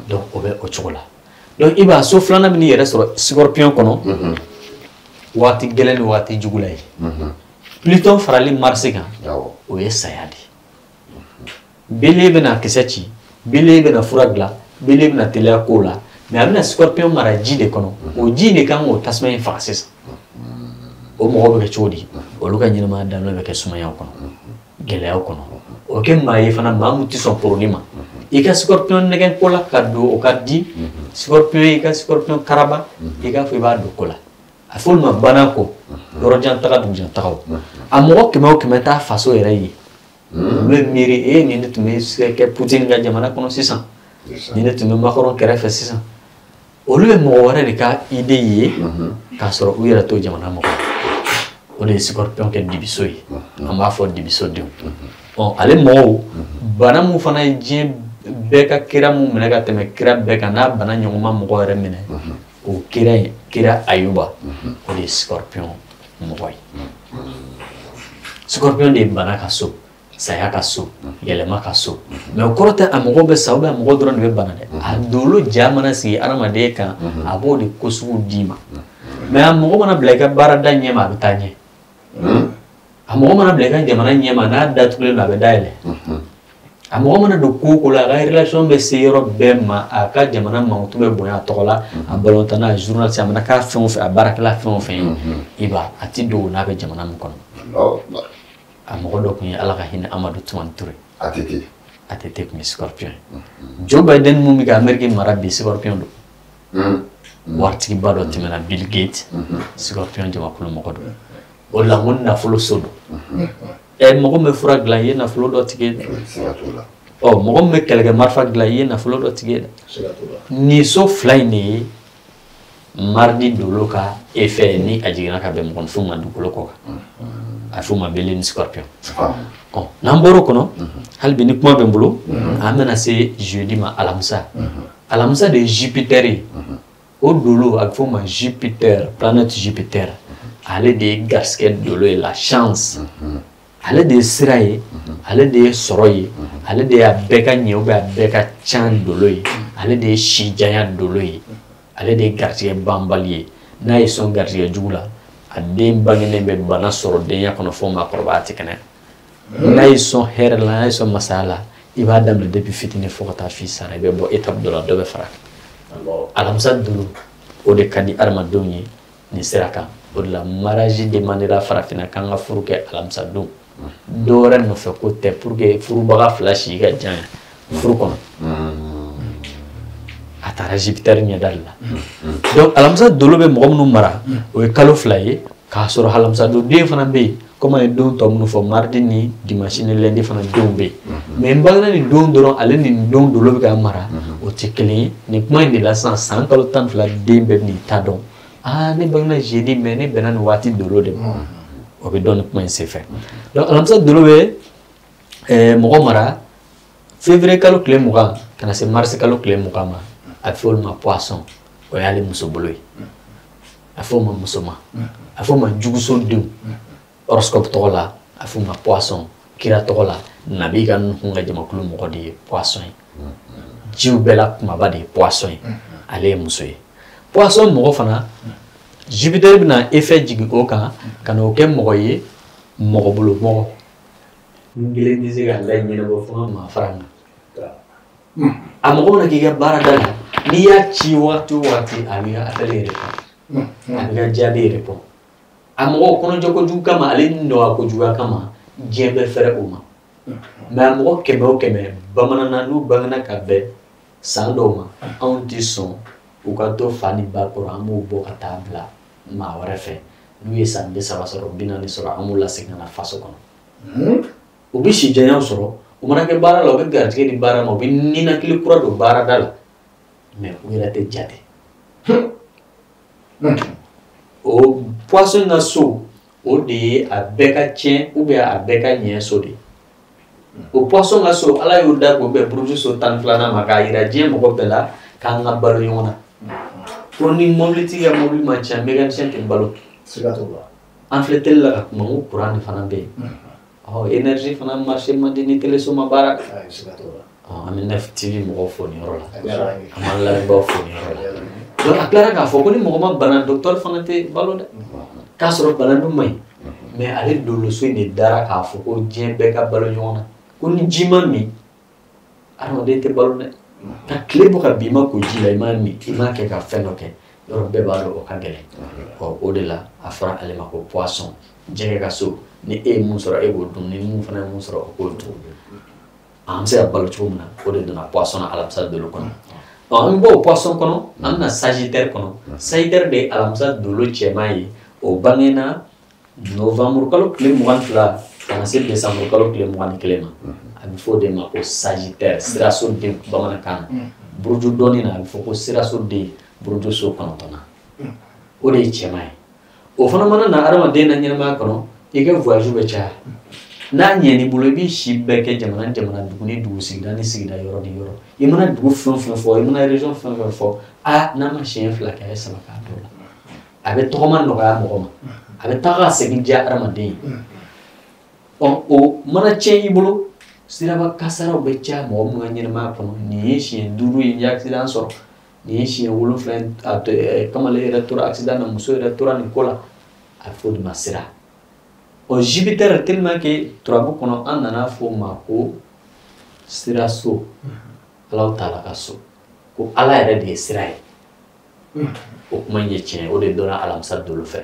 Donc o bɛ o cogo la. Donc i b'a so filanan min yɛrɛ sɔrɔ Scorpion kɔnɔ, waati gɛlɛn ni waati jugu la ye. Pluton farali Mars kan, o ye saya de ye. Bélier bɛna kisɛ ci, Bélier bɛna fura dilan, Bélier bɛna teliya kow la, mais a bɛna Scorpion mara ji de kɔnɔ. O ji de kan k'o tasuma in faga sisan. O mɔgɔw bɛ kɛ cogo di? Olu ka ɲɛnamaya daminɛ bɛ kɛ sumayaw kɔnɔ, gɛlɛyaw kɔnɔ. O kɛ maa ye fana, maa min tɛ sɔn poroni ma. I ka Scorpion nɛgɛ ko la ka don, o ka di. Scorpion, i ka Scorpion karaba, i k'a fɔ i b'a don ko la. A fɔ olu ma bana ko, yɔrɔjan taga, dugujan tagaw. A mɔgɔ 100 o 100 t'a faso yɛrɛ ye. Olu bɛ miiri, nin de tun bɛ se ka kɛ Poutine ka jamana kɔnɔ sisan, nin de tun bɛ Macron kɛrɛfɛ sisan. Olu bɛ mɔgɔ wɛrɛ de ka idée ye k'a sɔrɔ u yɛrɛ t'o jamana mɔgɔ. O de ye Scorpion kɛ dibiso ye. An b'a fɔ dibiso denw. Ɔ ale mɔgɔw, bana mun fana ye diɲɛ bɛɛ ka kira mun minɛ ka tɛmɛ kira bɛɛ kan, n'a bana ɲɔgɔn ma mɔgɔ yɛrɛ minɛ, o kira ye kira Ayuba, o de ye Scorpion mɔgɔ ye. Scorpion de ye bana ka so, saya ka so, yɛlɛma ka so. Mais o kɔrɔ tɛ a mɔgɔ bɛ sa, ou bien a mɔgɔ dɔrɔn de bɛ bana dɛ. A dolo ja mana sigi adamaden kan, a b'o de ko sugu d'i ma. Mais a mɔgɔ mana bila i ka baarada ɲɛma, a bɛ taa ɲɛ. A mɔgɔ mana bila i ka jamana ɲɛma, n'a datugulen don, a bɛ dayɛlɛ. A mɔgɔ mana don ko o ko la, a ka relation bɛ se yɔrɔ bɛɛ ma, a ka jamana mankutu bɛ bonya a tɔgɔ la, a balontanna, a journaliste, a mana k'a fɛn o fɛn, a baarakɛla fɛn o fɛn ye, i b'a a ti dogo n'a bɛ jamana min kɔnɔ. A mɔgɔ dɔ tun ye Ala ka hinɛ Amadu Tumani Ture. ATT. ATT tun ye Scorpion ye. Joe Biden mun bɛ ka Amérique mara bi, Scorpion don. Waritigiba dɔ tɛmɛna, Bill Gates, Scorpion jamakulu mɔgɔ don. O de la n ko nafolo so don. Mɔgɔ min bɛ fura dilan, i ye nafolo dɔ tigi ye dɛ. Ɔ mɔgɔ min bɛ kɛlɛkɛ marifa dilan, i ye nafolo dɔ tigi ye dɛ. Nin so fila in de ye mardi dolo ka effet ni a jiginna ka bɛn mɔgɔninfinw ma dugukolo kɔ kan. A f'o ma Bélier ni Scorpion. Ɔ n'an bɔr'o kɔnɔ, hali bi ni kuma bɛ n bolo, an bɛna se jeudi ma, alamisa. Alamisa de ye Jupiter ye. O dolo a bɛ f'o ma Jupiter, planète Jupiter. Ale de ye garisɛgɛ dolo ye, la chance. Ale de ye sira ye, ale de ye sɔrɔ ye, ale de ye a bɛɛ ka ɲɛ ou bien a bɛɛ ka can dolo ye, ale de ye sijanya dolo ye, ale de ye garisɛgɛ banbali ye. N'a ye sɔn garisɛgɛ jugu la, a den bangenen bɛ bana sɔrɔ denya kɔnɔ fo maakɔrɔbaya tɛ kɛnɛya. N'a ye sɔn hɛrɛ la, n'a ye sɔn masaya la, i b'a daminɛ depuis fitinin fo ka taa f'i sara, i bɛ bɔ étape dɔ la, dɔ bɛ fara a kan. Alamisa dolo, o de ka di adamadenw ye nin sira kan. O de la mariage demandera farafinna k'an ka furu kɛ alamisa don. Dɔ wɛrɛ nɔfɛ ko tɛ, pour que furubaga fila si ka jan furu kɔnɔ. A taara Jupiter ɲɛda de la. Donc alamisa dolo bɛ mɔgɔ minnu mara, o ye kalo 2 ye, k'a sɔrɔ alamisa don den fana bɛ yen. Comme an ye don tɔ minnu fɔ, mardi ni dimanche ni lundi fana denw bɛ yen. Mais n bangena nin don dɔrɔn, ale ni nin don dolo bɛ ka mara, o tɛ kelen ye. Nin kuma in de la sisan, san kalo 12 den bɛɛ bɛ n'i ta dɔn. Ah, ne bangena jeudi, mais ne bɛnna nin waati dolo de ma. O bɛ dɔn nin kuma in senfɛ. Donc alamisa dolo bɛ mɔgɔ mara février kalo tile 20 ka na se mars kalo tile 20 ma. A bɛ fɔ olu ma poisson, o y'ale muso bolo ye. A bɛ fɔ o ma musoma, a bɛ fɔ o ma juguso denw. Horoscope tɔgɔ la, a bɛ fɔ o ma poisson. Kira tɔgɔ la, Nabi ka Nuhu ka jamakulu mɔgɔ de ye poisson ye. Jiw bɛɛ la kumaba de ye poisson ye. Ale ye muso ye. Poisson mɔgɔ fana, Jupiter bɛna effet jigin o kan ka n'o kɛ mɔgɔ ye, mɔgɔ bolo mɔgɔ. N kelen tɛ se ka layi ɲɛnabɔ fo n ka maa fara n kan. A mɔgɔ mana k'i ka baarada la, n'i y'a ci wagati o wagati, a b'i ka appel répond, a b'i ka jaabi répond. A mɔgɔ kɔnɔjɔ kojugu kama, ale ni nɔgɔya kojuguya kama, diɲɛ bɛɛ fɛrɛ o ma. Mais a mɔgɔ 100 o 100 bamanan na, n'u bangena ka bɛn san dɔw ma, anw tɛ sɔn u ka to fa ni ba kɔrɔ, an b'u bɔ ka taa bila maa wɛrɛ fɛ. N'u ye san 30 sɔrɔ, 40 sɔrɔ, an b'u lasegin ka na faso kɔnɔ. U bɛ si janyaw sɔrɔ, u mana kɛ baara la, u bɛ garijɛgɛ di baara ma, u bɛ ninakili kura don baarada la, mais u yɛrɛ tɛ jate. O poisson ka so, o de ye a bɛɛ ka tiɲɛ ou bien a bɛɛ ka ɲɛ so de ye. O poisson ka so, Ala y'o da k'o bɛn buruju so 12nan ma k'a yira diɲɛ mɔgɔ bɛɛ la k'an ka balo ɲɔgɔn na. Ko ni mobilitigi ka mobili ma tiɲɛ, mécanicien tɛ balo. Siga t'o la. An filɛ télé la ka kuma, n ko courant de fana bɛ yen. Ɔ énergie fana marché man di ni téléso ma baara. Siga t'o la. An bɛ 9 TV mɔgɔw fo nin yɔrɔ la. An b'an lamɛnbaaw fo nin yɔrɔ la. Donc a tilara k'a fɔ ko ni mɔgɔ ma bana, docteur fana tɛ balo dɛ. K'a sɔrɔ bana dun man ɲi. Mais ale doloso in de dara k'a fɔ ko diɲɛ bɛɛ ka balo ɲɔgɔn na. Ko ni ji ma min, adamaden tɛ balo dɛ. Ka tile bɔ ka bin, i ma ko ji la, i m'a min, i m'a kɛ ka fɛn dɔ kɛ, yɔrɔ bɛɛ b'a dɔn o ka gɛlɛn. Ɔ o de la a fɔra ale ma ko poisson, jɛgɛ ka so. Ni e ye mun sɔrɔ, e b'o dun, ni mun fana ye mun sɔrɔ, o k'o dun. An bɛ se ka balo cogo min na, o de donna poisson na alamisa dolo kɔnɔ. Ɔ an bɛ bɔ o poisson kɔnɔ, an bɛna sagittaire kɔnɔ. Sagittaire de ye alamisa dolo cɛman ye. O bangena novembre kalo tile 22 ka na se décembre kalo tile 21 ma. A bɛ fɔ o de ma ko sagittaire, siraso den bamanankan na. Buruju dɔɔni na, a bɛ fɔ ko siraso den, buruju so 9nan. O de ye cɛman ye. O fana mana na adamaden na ɲɛnamaya kɔnɔ, i ka voyage bɛ caya. N'a ɲɛn'i bolo, i b'i si bɛɛ kɛ jamana ni jamana, dugu ni dugu, sigida ni sigida, yɔrɔ ni yɔrɔ. I mana dugu fɛn o fɛn fɔ, i mana région fɛn o fɛn fɔ, a n'a ma siɲɛ 2 kɛ, a ye 3 k'a dɔw la. A bɛ tɔgɔma nɔgɔya mɔgɔ ma, a bɛ taga ka segin diya adamaden ye. Ɔ o mana tiɲɛ i bolo, siraba kasaraw bɛ caya mɔgɔ min ka ɲɛnamaya kɔnɔ. Nin ye siɲɛ 5 ye, n ye accident sɔrɔ. Nin ye siɲɛ 7 ye, kamalen yɛrɛ tora accident na, muso yɛrɛ tora nin ko la. A bɛ fɔ o de ma sira. Ɔ Jupiter tellement que turabu kɔnɔ, an nana fɔ o ma ko siraso, Alahu taala ka so, ko Ala yɛrɛ de ye sira ye. O kuma in ye tiɲɛ ye, o de dɔnna alamisa dolo fɛ.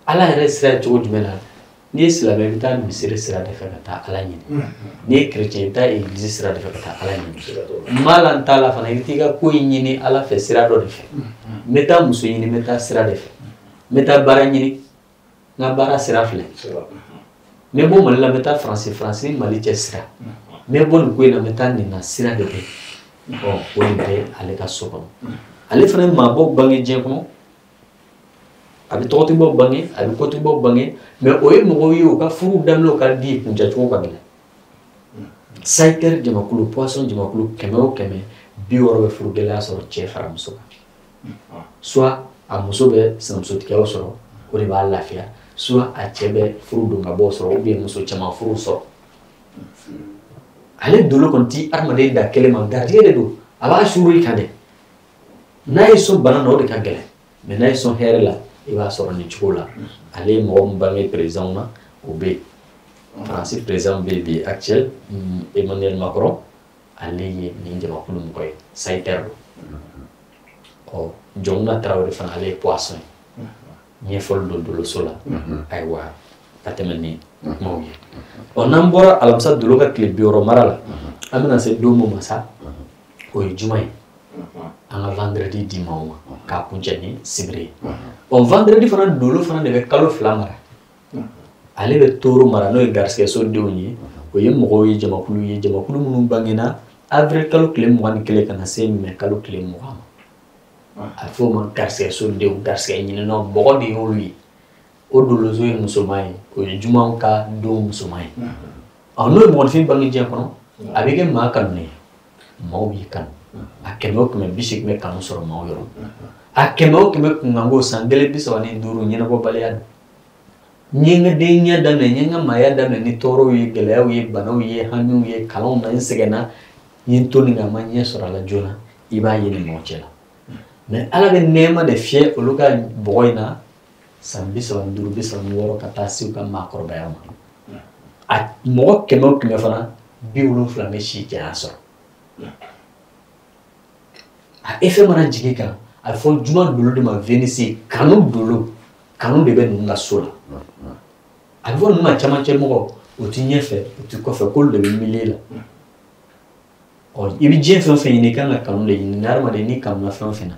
Ala yɛrɛ ye sira ye cogo jumɛn na? N'i ye silamɛ, i bɛ taa misiri sira de fɛ ka taa Ala ɲini. N'i ye chrétien, i bɛ taa église sira de fɛ ka taa Ala ɲini. Maa la n t'a la fana, i bɛ t'i ka ko in ɲini Ala fɛ sira dɔ de fɛ. N bɛ taa muso ɲini, n bɛ taa sira de fɛ. N bɛ taa baara ɲini, n ka baara sira filɛ. N bɛ bɔ Mali la, n bɛ taa Faransi, Faransi ni Mali cɛ sira. N bɛ bɔ nin ko in na, n bɛ taa nin na, sira de bɛ. Ɔ o de bɛ ale ka so kɔnɔ. Ale fana ye maabaw bange diɲɛ kɔnɔ. A bɛ tɔgɔtigibaw bange, a bɛ kotigibaw bange, mais o ye mɔgɔw ye u ka furu daminɛw ka di, kuncɛcogo ka gɛlɛn. Sagittaire jamakulu, poisson jamakulu 100 o 100, 60 bɛ furu gɛlɛya sɔrɔ cɛ fara muso kan. Soit a muso bɛ sinamusotigiyaw sɔrɔ, o de b'a lafiya. Soit a cɛ bɛ furu don ka bɔ sɔrɔ, ou bien muso caman furu sɔrɔ. Ale dolo kɔni ti adamaden da kelen ma, garijɛgɛ de don, a b'a suuru i kan dɛ. N'a ye sɔn bana na, o de ka gɛlɛn, mais n'a ye sɔn hɛrɛ la, i b'a sɔrɔ nin cogo la. Ale ye mɔgɔ min bange président na, o bɛ yen. Faransi président bɛ yen bi actuel, Emmanuel Macron, ale ye nin jamakulu mɔgɔ ye, sagittaire don. Ɔ Jɔnkuna Tarawele fana, ale ye poisson ye. Ɲɛfɔli don doloso la, ayiwa ka tɛmɛ ni kumaw ye. Ɔ n'an bɔra alamisa dolo ka tile 60 mara la, an bɛna se don min ma sa, o ye juma ye. An ka vendredi di maaw ma k'a kuncɛ ni sibiri ye. Ɔ vendredi fana dolo fana de bɛ kalo 2 mara. Ale bɛ toro mara, n'o ye garisɛgɛso denw ye. O ye mɔgɔw ye, jamakulu ye, jamakulu minnu bangena avril kalo tile 21 ka na se mai kalo tile 20 ma. A bɛ fɔ o ma garisɛgɛso denw, garisɛgɛ ɲininaw, mɔgɔ de y'olu ye. O doloso ye musoman ye, o ye jumaw ka don musoman ye. Ɔ n'o ye mɔgɔninfin bange diɲɛ kɔnɔ, a bɛ kɛ maa kanunen ye, maaw b'i kanu. A 100 o 100 80 bɛ kanu sɔrɔ maaw yɔrɔ. A 100 o 100 kunkanko san 1 35 ɲɛnabɔbaliya don. N ye n ka denya daminɛ, n ye n ka maaya daminɛ ni tɔɔrɔw ye, gɛlɛyaw ye, banaw ye, hamiw ye, kalanw na, n sɛgɛnna. N ye n to nin kan, n ma ɲɛ sɔrɔ a la joona, i b'a ye ni mɔgɔ cɛ la. Mais Ala bɛ nɛɛma de fiyɛ olu ka bɔgɔ in na san 35, 36 ka taa se u ka maakɔrɔbaya ma. A mɔgɔ 100 o 100 fana, 70 bɛ si janya sɔrɔ. A effet mana jigin kan, a bɛ fɔ juma dolo de ma Venus, kanu dolo, kanu de bɛ ninnu ka so la. A bɛ fɔ ninnu ma camancɛ mɔgɔ, o ti ɲɛfɛ, o ti kɔfɛ, k'olu de bɛ milieu la. Ɔ, i bɛ diɲɛ fɛn o fɛn ɲini, i kan ka kanu de ɲini. Ni hadamaden n'i kanuna fɛn o fɛn na,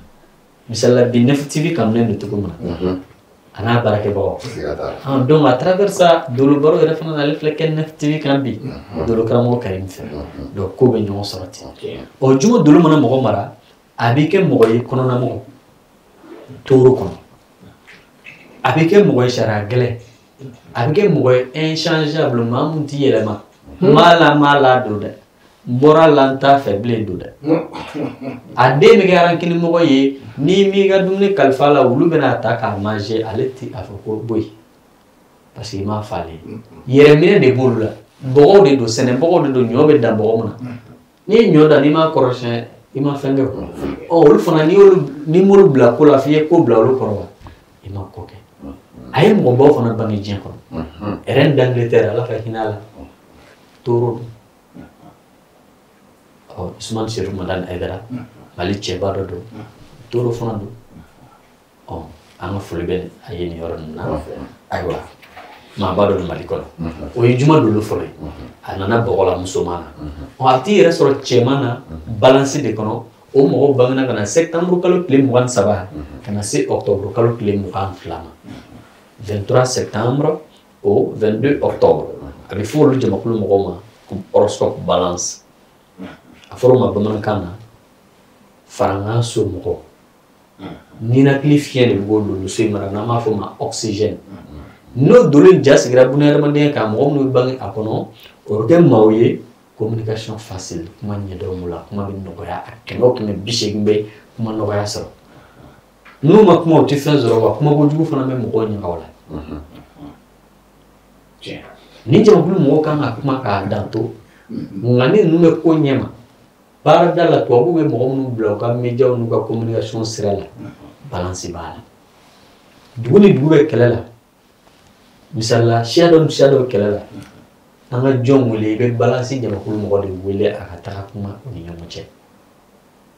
misali la bi Nef TV kanunen don cogo min na, a n'a baarakɛbagaw. Donc à travers ça, dolo baro yɛrɛ fana n'ale filɛ kɛ Nef TV kan bi, dolo karamɔgɔ Karim fɛ. Donc ko bɛ ɲɔgɔn sɔrɔ ten. Ɔ, juma dolo mana mɔgɔ mara, a b'i kɛ mɔgɔ ye kɔnɔnamɔgɔ, toro kɔnɔ. A b'i kɛ mɔgɔ ye sariya gɛlɛn. A bɛ kɛ mɔgɔ ye inchangeable, maa mun t'i yɛlɛma. Maa la maa la don dɛ. N bɔra la n t'a fɛ bilen don dɛ. A den bɛ kɛ rancune mɔgɔ ye, n'i m'i ka dumuni kalifa a la, olu bɛna ta k'a manger, ale ti a fɔ ko bɔ yen. Parce que i m'a fɔ ale ye. Yɛrɛminɛ de b'olu la. Bɔgɔw de don, sɛnɛbɔgɔw de don, ɲɔ bɛ dan bɔgɔ mun na. N'i ye ɲɔ dan, n'i m'a kɔrɔsiyɛn, i ma fɛn kɛ o. Ɔ, olu fana, n'i y'olu, n'i m'olu bila ko la, f'i ye ko bila olu kɔrɔ wa, i ma ko kɛ. A ye mɔgɔbaw fana bange diɲɛ kɔnɔ. Reine d'Angleterre, Ala ka hinɛ a la, toro don. Ɔ, Usumani Seru Madani Hayidara, Mali cɛba dɔ don, toro fana don. Ɔ, an ka foli bɛ a ye nin yɔrɔ ninnu na. Ayiwa, maaba dɔ don Mali kɔnɔ. O ye juma dolo fɔlɔ ye. A nana bɔgɔ la musoman na. Ɔ, a t'i yɛrɛ sɔrɔ cɛman na balance de kɔnɔ. O mɔgɔw bangena ka na septembre kalo tile 23 ka na se octobre kalo tile 22 ma. 23 septembre au 22 octobre. A bɛ fɔ olu jamakulu mɔgɔw ma ko horoscope balance. A fɔra o ma bamanankan na farankan so mɔgɔ. Ninakili fiɲɛ de bɛ bɔ doloso in mara, n'an b'a fɔ o ma oxygène. N'o dolo in ja sigira bunahadamadenya kan, mɔgɔ minnu bɛ bange a kɔnɔ, o bɛ kɛ maaw ye communication facile, kuma ɲɛdɔn b'u la, kuma bɛ nɔgɔya, a 100 o 180 bɛ kuma nɔgɔya sɔrɔ. N'u ma kuma, u tɛ fɛn sɔrɔ, wa kuma kojugu fana bɛ mɔgɔw ɲaga o la. Ni jamakulu mɔgɔw kan ka kuma k'a dan to, nka ni ninnu bɛ ko ɲɛma, baarada la tubabuw bɛ mɔgɔ minnu bila u ka médiaw n'u ka communication sira la, balance b'a la. Dugu ni dugu bɛ kɛlɛ la, misali la siya dɔ ni siya dɔ bɛ kɛlɛ la, an ka jɔn wele, i bɛ balance jamakulu mɔgɔ de wele a ka taga kuma u ni ɲɔgɔn cɛ.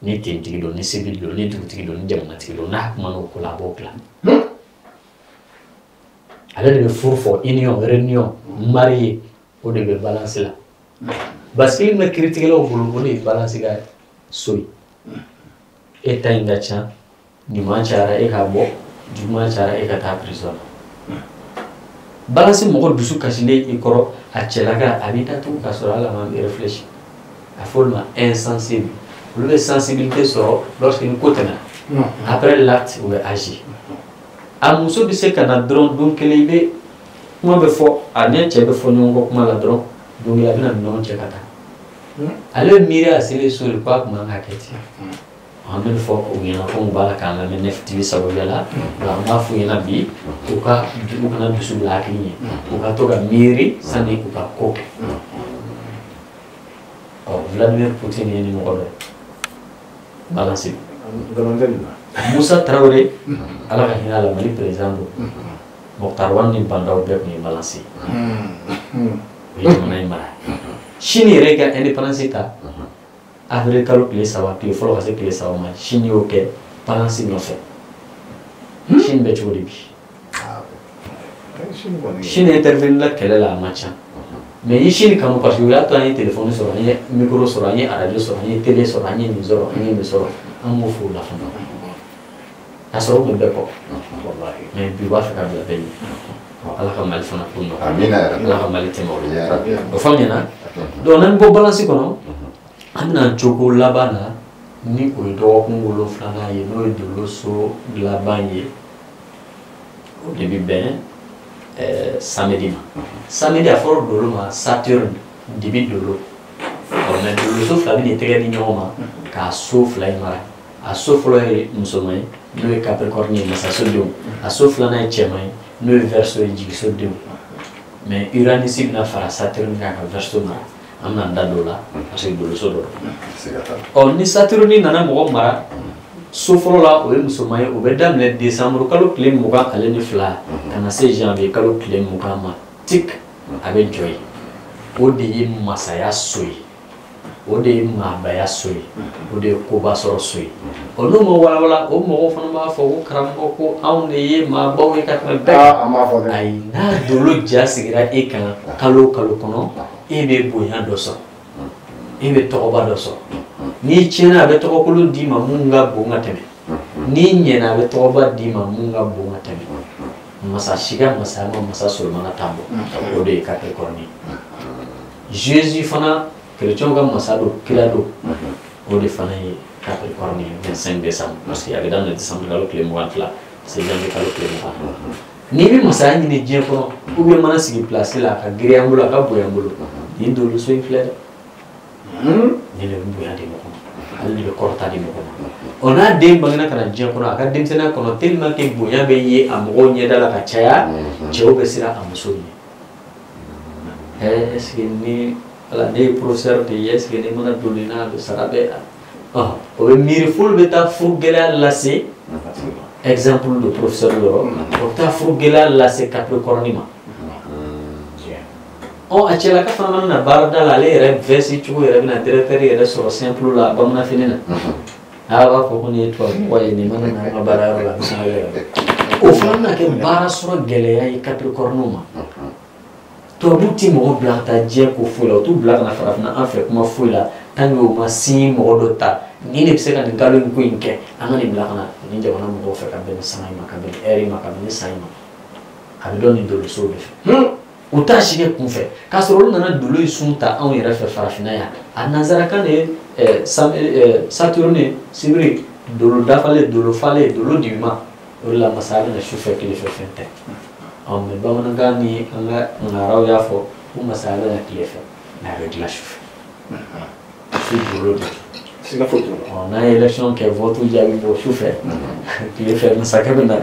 Ni tentigi don, ni civil don, ni dugutigi don, ni jamanatigi don, n'a kumana o ko la, a b'o dilan. Ale de bɛ furu fɔ, union, réunion, marié, o de bɛ balance la. Basigi min bɛ kiiritigɛlaw bolo, o de ye balance ka so ye. E ta in ka ca, ɲuman cayara e k'a bɔ, juguman cayara e ka taa prison na. Balance mɔgɔ dusu kasilen i kɔrɔ, a cɛlaka a b'i datugu k'a sɔrɔ hali a ma réfléchi. A fɔ olu ma insensible. Olu bɛ sensibilité sɔrɔ lorsque ni ko tɛmɛna. Après l'acte, u bɛ agir. A muso bɛ se ka na dɔrɔn don kelen, i bɛ kuma bɛ fɔ, a ni cɛ bɛ fɔ ɲɔgɔn kɔ kuma la dɔrɔn, don kelen a bɛna minɛnw cɛ ka taa. Ale bɛ miiri a selen so de ko a kun man ka kɛ ten. An bɛ fɔ u ɲɛna ko u b'a la k'an lamɛn Nef TV sababuya la. Donc an b'a f'u ɲɛna bi, u ka u kana dusu bila hakili ɲɛ, u ka to ka miiri sani u ka ko kɛ. Ɔ, Vladimir Poutine ye ni mɔgɔ dɔ ye. Balance. Musa Traoré, Ala ka hinɛ a la, Mali président don. Moctar Ouane ni Bandaw bɛɛ tun ye balance ye. U ye jamana in mara. Chine yɛrɛ ka indépendance ta avril kalo tile 3, tile fɔlɔ ka se tile 3 ma, Chine y'o kɛ balance nɔfɛ. Chine bɛ cogo di bi? Chine intervenu la kɛlɛ la, a man ca. Mais i Chine kanu parce que u y'a to an ye téléphone sɔrɔ, an ye micro sɔrɔ, an ye radio sɔrɔ, an ye télé sɔrɔ, an ye nin sɔrɔ, an ye nin sɔrɔ, an b'o fo o la fana. K'a sɔrɔ u tun bɛ bɛɛ kɔ. Mais bi u b'a fɛ ka bila bɛɛ ɲɛ. Ala ka Mali fana ko nɔgɔya. Amina yarabi. Ala ka Mali tɛmɛ o la. O faamuyana? Donc n'an bɔ balance kɔnɔ, an bɛna cogo laban na, ni o ye dɔgɔkun 7nan ye, n'o ye dolo so laban ye, o de bɛ bɛn samedi ma. Samedi a fɔra dolo ma Saturne, dibi dolo. Ɔ, mais dolo so fila bɛ n'i tɛgɛ di ɲɔgɔn ma k'a so fila in mara. A so fɔlɔ ye musoman ye, n'o ye Capricorne ye, masaso denw. A so filanan ye cɛman ye, n'o ye Verseau ye, jigiso denw. Mais Uranus bɛna fara Saturne kan ka Verseau mara. An bɛna da don o la parce que doloso dɔ don. Ɔ ni Saturne nana mɔgɔ mara so fɔlɔ la, o ye musoman ye, o bɛ daminɛ décembre kalo tile 22 ka na se janvier kalo tile 20 ma tik, a bɛ jɔ yen. O de ye masaya so ye, o de ye maabaya so ye, o de ye koba sɔrɔ so ye. Ɔ n'o ma walawala, o mɔgɔw fana b'a fɔ ko karamɔgɔ ko anw de ye maabaw ye ka tɛmɛ bɛɛ kan. Ayi, n'a dolo ja sigira e kan kalo o kalo kɔnɔ, e bɛ bonya dɔ sɔrɔ, e bɛ tɔgɔba dɔ sɔrɔ. N'i tiɲɛna, a bɛ tɔgɔkolon d'i ma mun ka bon ka tɛmɛ. N'i ɲɛna, a bɛ tɔgɔba d'i ma mun ka bon ka tɛmɛ. Masa si ka masaya ma masa Solomana ta bɔ, o de ye Capricorne ye. Jésus fana, chrétien ka masa don, kira don, o de fana ye Capricorne ye 25 décembre, parce que a bɛ daminɛ décembre kalo tile 22, c'est janvier kalo tile 20. N'i bɛ masaya ɲini diɲɛ kɔnɔ, ou bien mana sigi place la, a ka girinya n bolo, a ka bonya n bolo, nin doloso in filɛ dɛ, nin de bɛ bonya di mɔgɔ ma, ale de bɛ kɔrɔta di mɔgɔ ma. Ɔ n'a den bangena ka na diɲɛ kɔnɔ, a ka denmisɛnninya kɔnɔ, tellement que bonya bɛ ye a mɔgɔw ɲɛda la ka caya, cɛw bɛ siran a muso ɲɛ. Est ce que ni ala ne ye professeur de ye, est ce que ne mana don nin na, a bɛ sara bɛ o bɛ miiri f'olu bɛ taa furu gɛlɛya lase. Exemple de professeur yɔrɔ, o bɛ taa furu gɛlɛya lase Capricorne ma. Ɔ a cɛlaka fana mana na baarada la, ale yɛrɛ veste cogo yɛrɛ bɛna directeur yɛrɛ sɔrɔ simple la bamananfini na, a b'a fɔ ko nin ye tubabu mɔgɔ ye, nin mana na an ka baarayɔrɔ la, a bɛ sɔn ka yɛrɛ. O fana bɛna kɛ baara sɔrɔ gɛlɛya ye Capricorne ma. Tubabu ti mɔgɔ bila ka taa diɲɛ ko foyi la, u t'u bila ka na farafinna an fɛ kuma foyi la tant que u ma signe mɔgɔ dɔ ta, nin de bɛ se ka nin kalo in ko in kɛ, an ka nin bila ka na nin jamana mɔgɔw fɛ ka bɛn nin sanga in ma, ka bɛn nin heure in ma, ka bɛn nin san in ma. A bɛ dɔn nin dolosow de fɛ. U t'a si kɛ kunfɛ, k'a sɔrɔ olu nana dolo in sun ta anw yɛrɛ fɛ farafinna yan. A nanzarakan de ye Saturne sibiri dolo dafalen, dolo falen, dolo dima. O de la masaya bɛ na sufɛ, tile fɛ fɛn tɛ. Ɔ mais bamanankan ni an ka ŋaraw y'a fɔ ko masaya bɛ na tile fɛ, mais a bɛ dilan sufɛ. Su dolo de don. Siga foyi t'o la. Ɔ n'a ye élection kɛ, vote jaabi bɔ sufɛ, tile fɛ masakɛ bɛ na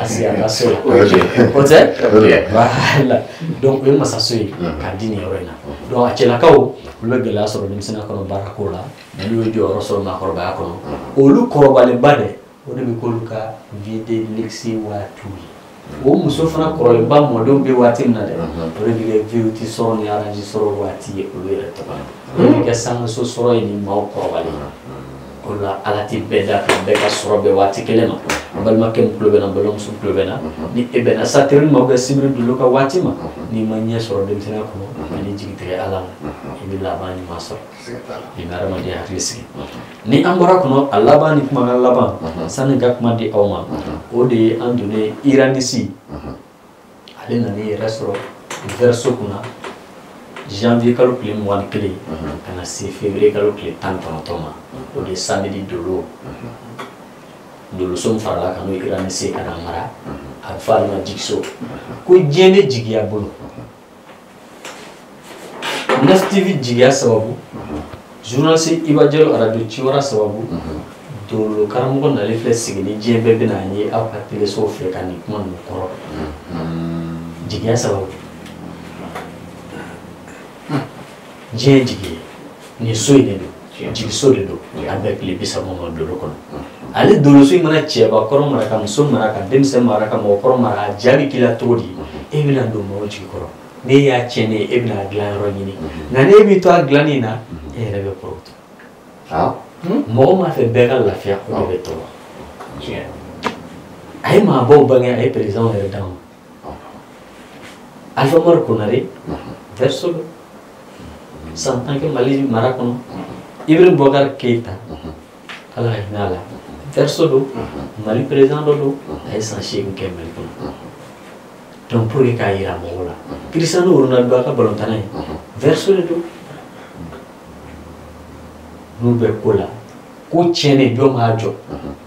a sigi a ka so la. O tɛ? Voilà. Donc o ye masaso ye k'a di nin yɔrɔ in na. Donc a cɛlakaw, olu bɛ gɛlɛya sɔrɔ denmisɛnninya kɔnɔ baarako la, mais n'u ye jɔyɔrɔ sɔrɔ maakɔrɔbaya kɔnɔ, olu kɔrɔbalenba dɛ, o de bɛ k'olu ka vie de luxe waatiw ye. O muso fana kɔrɔlenba mɔdenw bɛ waati min na dɛ, o de bɛ kɛ VOT sɔrɔ ni arrange sɔrɔ waati ye olu yɛrɛ tɔgɔ la. O de bɛ kɛ sangaso sɔrɔ ye ni maaw kɔrɔbalen. O la ala tɛ bɛɛ da ka bɛɛ ka sɔrɔ bɛɛ waati kelen ma. N balimakɛ min tulo bɛ na, n balimamuso tulo bɛ na, ni e bɛnna Saturne ma ou bien sibiri dolo ka waati ma, n'i ma ɲɛ sɔrɔ denmisɛnninya kɔnɔ ani jigi tigɛ ala la, i bɛ laban ɲuman sɔrɔ. I bɛ adamadenya hakili sigi. Ni an bɔra kɔnɔ, a laban ni kumakan laban sani n ka kuma di aw ma, o de ye an donnen Uranus. Ale nana i yɛrɛ sɔrɔ Verseau kunna janvier kalo tile 21 ka na se février kalo tile 19 ma. O de ye samedi dolo. Doloso min farala kan n'o ye Uranus ye ka na mara, a bɛ fɔ ale ma jigiso. Ko diɲɛ bɛ jigiya bolo. 9 TV jigiya sababu, journaliste Iba Jalo radio Ciwara sababu, dolo karamɔgɔ nalen filɛ sigi ni diɲɛ bɛɛ bɛna an ye aw ka telesow fɛ ka nin kuma ninnu kɔrɔ. Jigiya sababu. Diɲɛ jigi ye nin so in de don, jigiso de don, a bɛ tile 30 ma dolo kɔnɔ. Ale doloso in mana cɛbakɔrɔ mara, ka muso mara, ka denmisɛn mara, ka mɔgɔkɔrɔ mara, a ja bɛ k'i la cogo di? E bɛna don maaw jigi kɔrɔ. N'e y'a tiɲɛ ne ye, e bɛna a dilan yɔrɔ ɲini. Nka n'e b'i to a dilanni na, e yɛrɛ bɛ porokoto. Mɔgɔ m'a fɛ bɛɛ ka lafiya, o de bɛ tɔɔrɔ. A ye maabaw bange, a ye président yɛrɛ d'an ma. Alpha Umaru Konare, Verseau don. San 10 kɛ Mali mara kɔnɔ. Ibrahim Boubacar Keïta, Ala ka hinɛ a la, Verseau don, Mali président dɔ don, a ye san 8 kɛ Mali kɔnɔ. Donc pour que k'a yira mɔgɔw la, Cristiano Ronaldo a ka balontanna ye, Verseau de don. N'u bɛ ko la, ko tiɲɛnen jɔn b'a jɔ,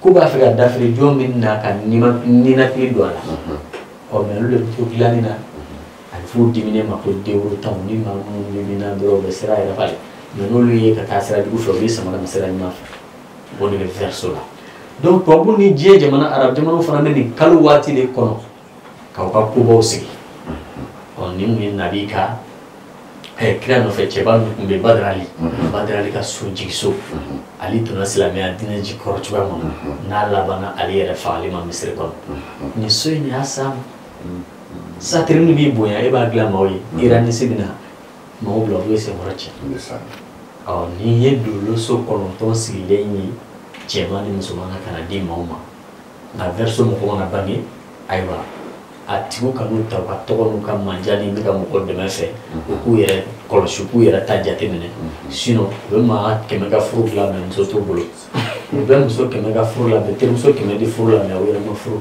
ko b'a fɛ ka dafiri jɔn bɛ na ka ninakili don a la. Ɔ mais olu de bɛ to dilanni na, a bɛ f'u diminen ma ko denwolotanw, ni maa minnu dimina dɔrɔn u bɛ sira yɛrɛ falen. Mais n'olu ye ka taa sira jugu fɛ, u bɛ sama ka na sira ɲuman fɛ. O de bɛ Verseau la. Donc tubabu ni diɲɛ jamana arabu jamanaw fana bɛ nin kalo waati de kɔnɔ k'aw ka kobaw sigi. Ɔ nin kun ye nabi ka Kira nɔfɛ cɛba min tun bɛ Badarali, Badarali ka so jigiso, ale donna silamɛya diinɛ jikɔrɔ cogoya min na, n'a labanna ale yɛrɛ fagali ma misiri kɔnɔ. Nin so in de y'a s'a ma. Saturne b'i bonya, e b'a dilan maaw ye, Uranus bɛna maaw bila u bɛ senkɔrɔ cɛ. Ɔ nin ye dolo so 9 sigilen ye cɛman ni musoman ka na di maaw ma. Nka Verseau mɔgɔ mana bange, ayiwa a tigiw ka n'u ta u ka tɔgɔ n'u ka manja ni bɛ ka mɔgɔ dɛmɛ fɛ, u k'u yɛrɛ kɔlɔsi, u k'u yɛrɛ ta jateminɛ. Sinon u bɛ maa 100 ka furu dilan mɛ muso t'u bolo. U bɛ muso 100 ka furu la, bɛ terimuso 100 di furu la mɛ u yɛrɛ ma furu.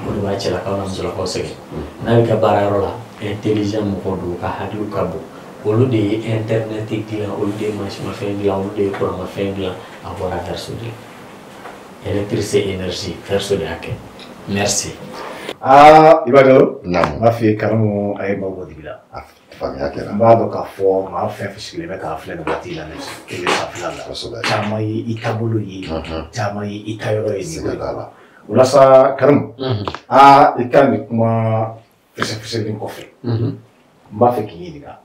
O de b'a cɛlakaw n'a musolakaw sɛgɛn. N'a bɛ ka baarayɔrɔ la, intelligent mɔgɔ don, u ka hakiliw ka bon. Olu de ye internet dilan, olu de ye mansimafɛn dilan, olu de ye kuranmafɛn dilan, a bɔra Verseau de la. Électricité, énergie, Verseau de y'a kɛ. Merci. Aa Iba Jalo, Naamu. n b'a f'i ye Karimu a ye maaw bɔ dibi la. A faamuya kɛra. N b'a dɔn k'a fɔ maa fɛn fɛn sigilen bɛ k'a filɛ nin waati in na télé sanfɛla la. Kosɛbɛ. Caman ye i taabolo ye, caman ye i taayɔrɔ ye nin ko Siga in. t'a la. O la sa Karimu, aa i ka nin kuma fɛsɛfɛsɛli kɔfɛ, n b'a fɛ k'i ɲininka.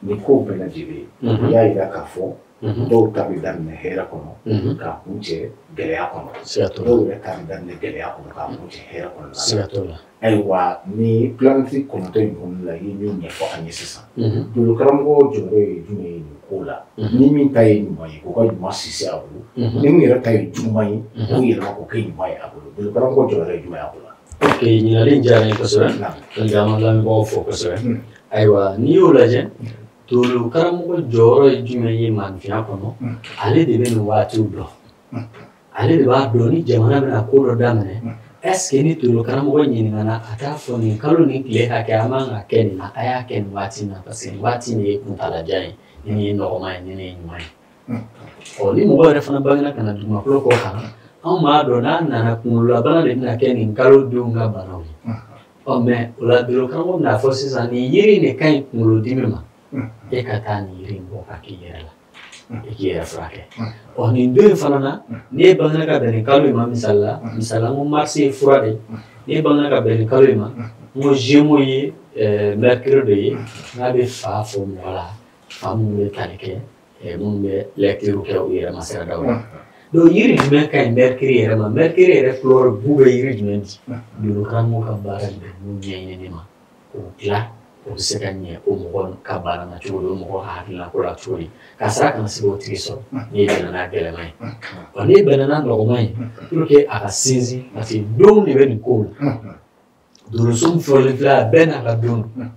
Nin ko bɛɛ lajɛlen, i y'a jira k'a fɔ dɔw ta bɛ daminɛ hɛrɛ kɔnɔ k'a kun cɛ gɛlɛya kɔnɔ. Siga t'o la. Dɔw yɛrɛ ta bɛ daminɛ gɛlɛya kɔnɔ k'a kun cɛ hɛrɛ kɔnɔ. Siga t'o la. Ayiwa ni planète 9 in kɔnɔna la i ye min ɲɛfɔ an ye sisan, dolo karamɔgɔ jɔyɔrɔ ye jumɛn ye nin ko la? Ni min ta ye ɲuman ye k'o ka ɲuman sinsin a bolo, ni min yɛrɛ ta ye juguman ye k'o yɛlɛma k'o kɛ ɲuman ye a bolo, dolo karamɔgɔ jɔyɔrɔ ye jumɛn ye a ko la? Ok, ɲininkali in diyara n ye kosɛbɛ. Donc an b'an lamɛnbagaw fo kosɛbɛ. Ayiwa n'i y'o lajɛ, dolo karamɔgɔ jɔyɔrɔ ye jumɛn ye maanifinya kɔnɔ? Ale de bɛ nin waatiw dɔn. Ale de b'a dɔn ni jamana bɛna ko dɔ daminɛ. Est-ce que ni dolo karamɔgɔ ɲininkana, a t'a fɔ nin kalo nin tile hakɛ an man ka kɛ nin na, a y'a kɛ nin waati in na, parce que nin waati nin ye kuntalajan ye, nin ye nɔgɔman ye, nin ye ɲuman ye. Ɔ ni mɔgɔ yɛrɛ fana bangena ka na dugumakolo kɔ kan, anw b'a dɔn n'a nana kunkololabana de bɛna kɛ nin kalo denw ka banaw ye. Ɔ mɛ o la dolo karamɔgɔ bɛna fɔ sisan nin yiri in de ka ɲi kunkolodimi ma, e ka taa nin yiri in bɔ ka k'i yɛrɛ la, i k'i yɛrɛ furakɛ. Ɔ nin don in fana na, n'e bangena ka bɛn nin kalo in ma, misali la, misali la n ko mars ye fura de ye, n'e bangena ka bɛn nin kalo in ma, n ko Gémeaux ye mercure de ye, n'a bɛ fa fɔ mɔgɔ la, fa minnu bɛ tali kɛ, minnu bɛ lecture kɛ u yɛrɛ ma siradaw la. Donc yiri jumɛn ka ɲi mercure yɛrɛ ma? Mercure yɛrɛ couleur bu bɛ yiri jumɛn di? Dolo karamɔgɔ ka baara bɛn n'o ɲɛɲinini ma k'o dilan, o bɛ se ka ɲɛ o mɔgɔ ka baara na cogo di, o mɔgɔ ka hakilina ko la cogo di, ka sira kana se k'o tigi sɔrɔ n'i bɛnna n'a gɛlɛman ye. Wa n'i bɛnna n'a nɔgɔman ye, pour que a ka sinsin, parce que donw de bɛ nin kow la. Doloso min fɔlen filɛ, a bɛɛ n'a ka don don.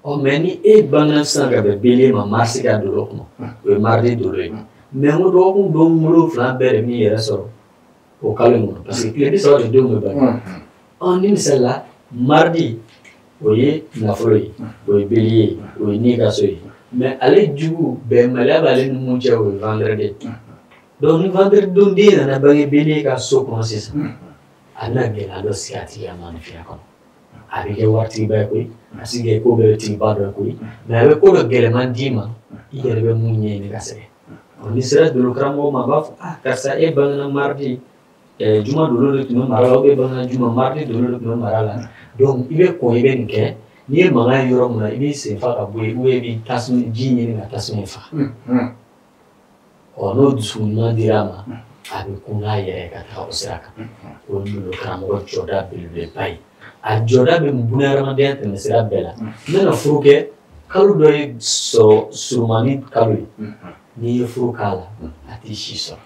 Ɔ mɛ ni e bangena sisan ka bɛn bélier ma, mars ka dolo kɔnɔ, o ye mardi dolo ye. Mɛ n ko dɔgɔkun don 7 bɛɛ de b'i yɛrɛ sɔrɔ o kalo in kɔnɔ, parce que tile 30 de denw bɛ bange. Ɔ ni misali la, mardi o ye nafolo ye, o ye bélier ye, o ye ni ka so ye. Mɛ ale jugu bɛnbaliya b'ale ni mun cɛ, o ye vendredi. Donc ni vendredi don den nana bange bélier ka so kɔnɔ sisan, a bɛna gɛlɛya dɔ sigi a tigi ka maanifinya kɔnɔ. A bɛ kɛ waritigiba ye koyi, a bɛ se kɛ ko bɛɛ tigiba dɔ ye koyi, mɛ a bɛ ko dɔ gɛlɛman d'i ma, i yɛrɛ bɛ mun ɲɛɲini ka sɛgɛn. Ɔ ni sera dolo karamɔgɔ ma, a b'a fɔ ah karisa e bangena mardi, juma dolo de tun bɛ mara la, ou bien bangena juma mardi dolo de tun bɛ mara la. Donc i bɛ kɔn, i bɛ nin kɛ, n'i ye mankan ye yɔrɔ min na, i b'i sen fa ka bɔ yen, ou bien i b'i tasuma ji ɲini ka tasuma in faga. Ɔ n'o dusukun ɲuman dira a ma, a bɛ kun n'a yɛrɛ ka taga o sira kan. O ye dolo karamɔgɔ jɔda belebeleba ye. A jɔda bɛ buna hadamadenya tɛmɛ sira bɛɛ la. N bɛna furu kɛ, kalo dɔ ye sɔrɔ surumani kalo ye. N'i ye furu k'a la, a t'i si sɔrɔ.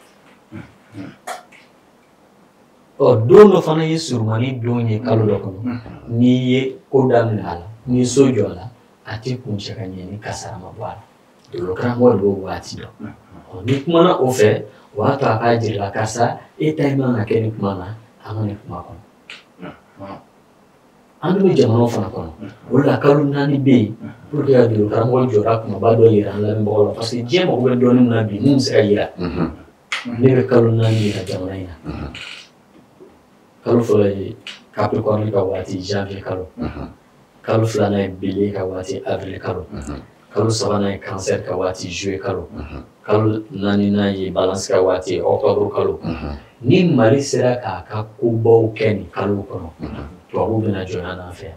Ɔ don dɔ fana ye surumani don ye kalo dɔ kɔnɔ, n'i ye ko daminɛ a la, n'i ye so jɔ a la, a t'i kun cɛ ka ɲɛ ni kasara ma bɔ a la. Dolo karamɔgɔ de b'o waati dɔn. Ɔ n'i kumana o fɛ, o b'a to a k'a jira la karisa e ta in man ka kɛ nin kuma na, an ka nin kuma kɔnɔ. An dun bɛ jamanaw fana kɔnɔ, o de la kalo 4 bɛ yen pour que ka dolo karamɔgɔ jɔda kumaba dɔ yira an lamɛnbagaw la, parce que diɲɛ mago bɛ dɔɔnin min na bi, mun bɛ se ka yira. Ne bɛ kalo 4 yira jamana in na. Kalo fɔlɔ ye Capricorne ka waati, janvier kalo. Kalo filanan ye Bélier ka waati, avril kalo. Kalo sabanan ye Cancer ka waati, juillet kalo. Kalo naaninan ye Balance ka waati, octobre kalo. Ni Mali sera k'a ka kobaw kɛ nin kalo kɔnɔ, tubabuw bɛna jɔnya n'an fɛ yan.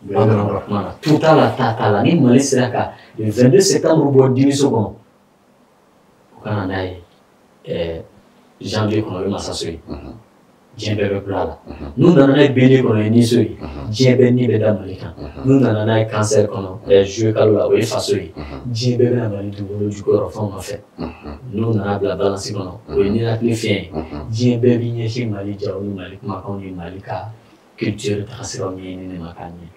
Bamananw ka kuma na tu t'a la ta t'a la ni Mali sera ka le 22 septembre bɔ dimiso kɔnɔ o ka na n'a ye janvier kɔnɔ o ye masaso ye diɲɛ bɛɛ bɛ bila a la n'u nana n'a ye bélier kɔnɔ o ye niso ye diɲɛ bɛɛ ni bɛ da Mali kan n'u nana n'a ye cancer kɔnɔ juillet kalo la o ye faso ye diɲɛ bɛɛ bɛna Mali dugukolo jukɔrɔ fɛnw nɔfɛ n'u nana bila balance kɔnɔ o ye ninakili fiɲɛ ye diɲɛ bɛɛ b'i ɲɛsin Mali jaw ni Mali kumakanw ni Mali ka culture tagasiraw ɲɛɲinini ma k'a ɲɛ.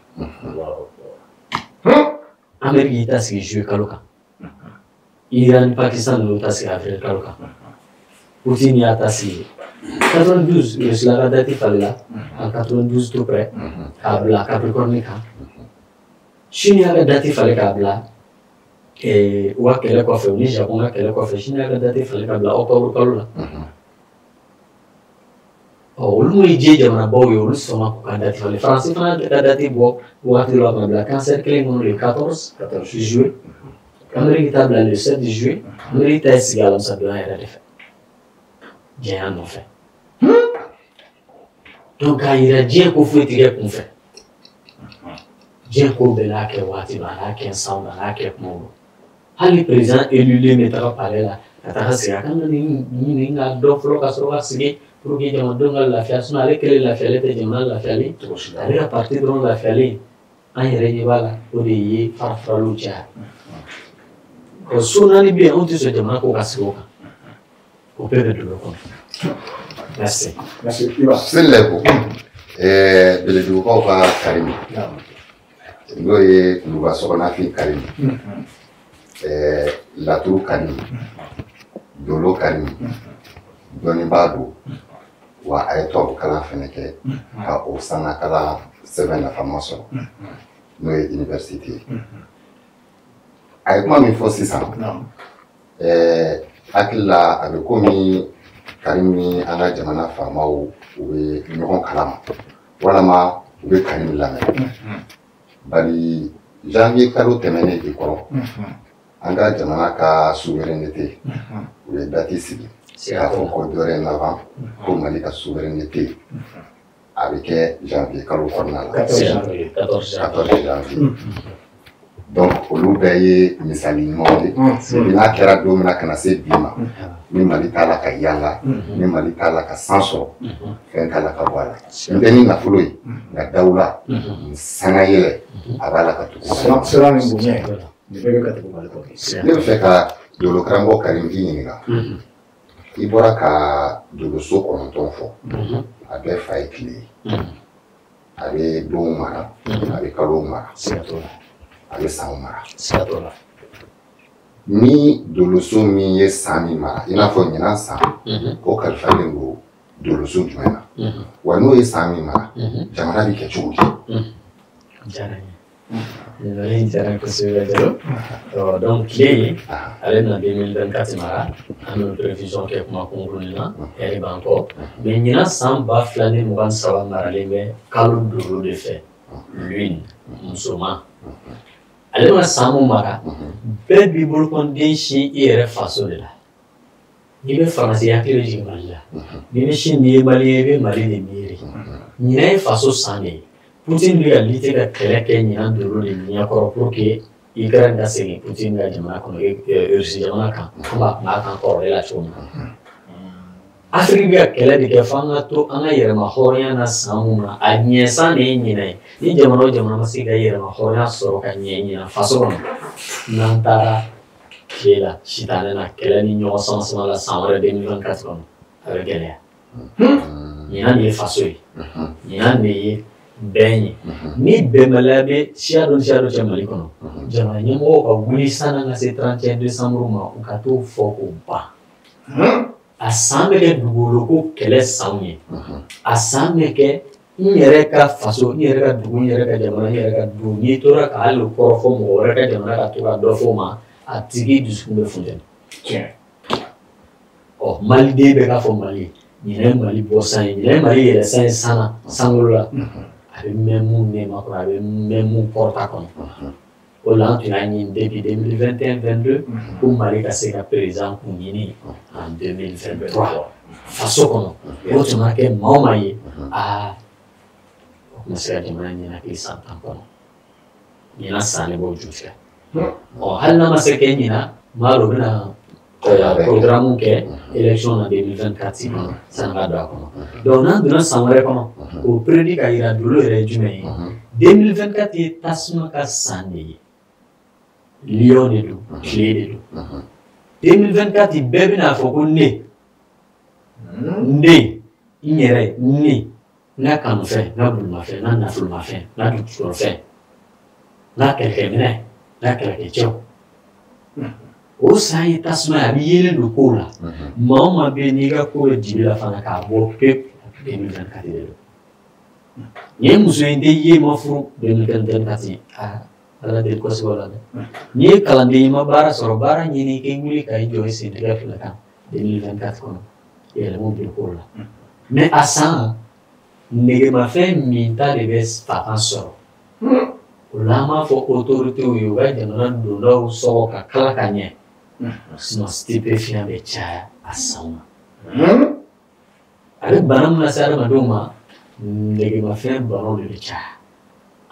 Amérique y'i ta sigi juillet kalo kan Iran ni Pakistan ninnu ta sigi avril kalo kan Poutine y'a ta sigi 92 Russie ka date falela en 92 tout près k'a bila Capricorne kan Chine y'a ka date falen k'a bila u ka kɛlɛ kɔfɛ u ni Japon ka kɛlɛ kɔfɛ Chine y'a ka date falen k'a bila octobre kalo la ɔ olu mun ye diɲɛ jamanabaw ye olu sɔnna k'u ka date falen Faransi fana ka date bɔ wagati dɔ la k'a bila cancer kelen kɔnɔ le 14 juillet Amérique ta bila le 7 juillet Amérique ta ye sigi alamisadonya yɛrɛ de fɛ diɲɛ nɔfɛ donc k'a yira diɲɛ ko foyi tɛ kɛ kunfɛ diɲɛ ko bɛɛ n'a kɛ waati don a n'a kɛ sanw a n'a kɛ kumaw don hali ni président élulen bɛ taga palais la ka taga sigi a kan ka nin ɲini ka dɔn fɔlɔ ka sɔrɔ ka sigi pour que jamanadenw ka lafiya sinon ale kelen lafiyalen tɛ jamana lafiyalen ale ka parti dɔrɔn lafiyalen an yɛrɛ ɲɛ b'a la o de ye fara-faraliw caya ɔ so naani bɛ yen anw tɛ sɔn jamana ko ka sigi o kan o bɛɛ bɛ dugu kɔnɔ. Merci. Merci. Iba. Seleku. Beledugukaw ka Karimi. N'o ye Kuluba Sɔgɔnafin Karimi. Laturu Karimi. Dolo Karimi. Dɔnnibaa don. Wa a ye tubabu kalan fɛnɛ kɛ ka o sangakalan sɛbɛn nafama sɔrɔ. N'o ye université ye. A ye kuma min fɔ sisan. Hakili la a bɛ komi Karim ni an ka jamana faamaw u bɛ ɲɔgɔn kalama walama u bɛ Karim lamɛn bari janvier kalo tɛmɛnen i kɔrɔ an ka jamana ka souveraineté u ye date sigi k'a fɔ ko dorénavant ko Mali ka souveraineté a bɛ kɛ janvier kalo kɔnɔna la 14 janvier. Donc olu bɛɛ ye misali ɲumanw ye n'a kɛra don min na ka na se bi ma ni Mali t'a la ka yaala ni Mali t'a la ka san sɔrɔ fɛn t'a la ka bɔ a la n tɛ ni nafolo ye nka dawula ni sanga yɛlɛ a b'a la ka tugu sira ni bonya nin bɛɛ bɛ ka tugu Mali kɔ. Ne bɛ fɛ ka dolo karamɔgɔ Karim k'i ɲininka i bɔra ka doloso 9 fɔ a bɛɛ fa ye tile ye a bɛ donw mara a bɛ kalow mara a bɛ sanw mara. Ni doloso min ye san min mara i n'a fɔ ɲinan san o kalifalen don doloso jumɛn na wa n'o ye san min mara jamana bɛ kɛ cogo di? Diyara n ye ɲininkali in diyara n ye kosɛbɛ Jalo. Donc tile ye ale bɛna 2024 mara an bɛ prévision kɛ kuma kunkurunin na hɛrɛ b'an kɔ mais ɲinan san 2023 maralen bɛ kalo dolo de fɛ lune musoman ale ma san mun mara bɛɛ b'i bolokɔniden sin i yɛrɛ faso de la n'i bɛ Faransi hakili jigin Mali la n'i bɛ sin n'i ye Mali ye i bɛ Mali de miiri ɲinan ye faso san de ye Poutine bɛ ka lutter ka kɛlɛ kɛ ɲinan dolo de ɲɛkɔrɔ pour que Ukraine ka segin Poutine ka jamana kɔnɔ Russie jamana kan komi a tun b'a kan kɔrɔlen la cogo min na Afrique bɛ ka kɛlɛ de kɛ f'an ka to an ka yɛrɛma hɔrɔnya na san mun na a ɲɛ san de ye ɲinan ye ni jamana o jamana ma se ka yɛrɛma hɔrɔnya sɔrɔ ka ɲɛ ɲinan faso kɔnɔ n'an taara tile la sitanɛ na kɛlɛ ni ɲɔgɔn sama sama la san wɛrɛ 2024 kɔnɔ a bɛ gɛlɛya ɲinan de ye faso ye ɲinan de ye bɛn ye ni bɛnbaliya bɛ siya dɔ ni siya dɔ cɛ Mali kɔnɔ jamana ɲɛmɔgɔw ka wuli san'an ka se 31 décembre ma u ka t'o fɔ k'o ban a san bɛ kɛ dugukolo ko kɛlɛ sanw ye a san bɛ kɛ n yɛrɛ ka faso n yɛrɛ ka dugu n yɛrɛ ka jamana n yɛrɛ ka du n'i tora ka hali kɔrɔfɔ mɔgɔ wɛrɛ ka jamana ka to ka dɔ fɔ o ma a tigi dusukun bɛ funteni ɔ maliden bɛɛ k'a fɔ Mali ɲinɛ ye Mali bɔ san ye ɲinɛ ye Mali yɛrɛ san ye san na sankolo la a bɛ mɛn mun nɛɛma kɔnɔ a bɛ mɛn mun kɔrɔta kɔnɔ o la an tun y'a ɲini depuis 2021-22 ko Mali ka se ka président kun ɲini en 2023 faso kɔnɔ o tun ma kɛ maa o maa ye aa o tun bɛ se ka jamana ɲɛnakili san 10 kɔnɔ. Ɲinan san de b'o ju tigɛ. Ɔ hali n'a ma se kɛ ɲinan, n b'a dɔn u bɛna programme kɛ élection na 2024 kɔnɔ sanni ka don a kɔnɔ. Donc n'an donna san wɛrɛ kɔnɔ, o prédit ka yira dolo yɛrɛ ye jumɛn ye? 2024 ye tasuma ka san de ye. Lion de don, tile de don. 2024 bɛɛ bɛna fɔ ko ne, n den, n yɛrɛ, ne, n ka kanufɛn, n ka bolimafɛn, n ka nafolomafɛn, n ka dugujukɔrɔfɛn, n ka kɛlɛkɛminɛ, n ka kɛlɛkɛcɛw. O san ye tasuma ye, a bɛ yeelen don kow la. Maa o maa bɛ yen n'i ka ko bɛ dibi la fana k'a bɔ pewu, 2024 de don. Nin ye muso ye, n tɛ ye ma furu 2024, aa Ala deli kosɛbɛ o la dɛ. N'i ye kalanden ye, i ma baara sɔrɔ, baara ɲini, i k'i wuli ka i jɔ i sen tɛgɛ fila kan 2024 kɔnɔ, yɛlɛmaw bɛ kow la. Mais a san negemafɛn minta de bɛ fanga sɔrɔ. O la an b'a fɔ autorités ye, u ka jamana dondaw sɔgɔ ka kala ka ɲɛ. Sinon stupéfiant bɛ caya a sanw na. A bɛ bana min lase adamadenw ma, negemafɛn banaw de bɛ caya.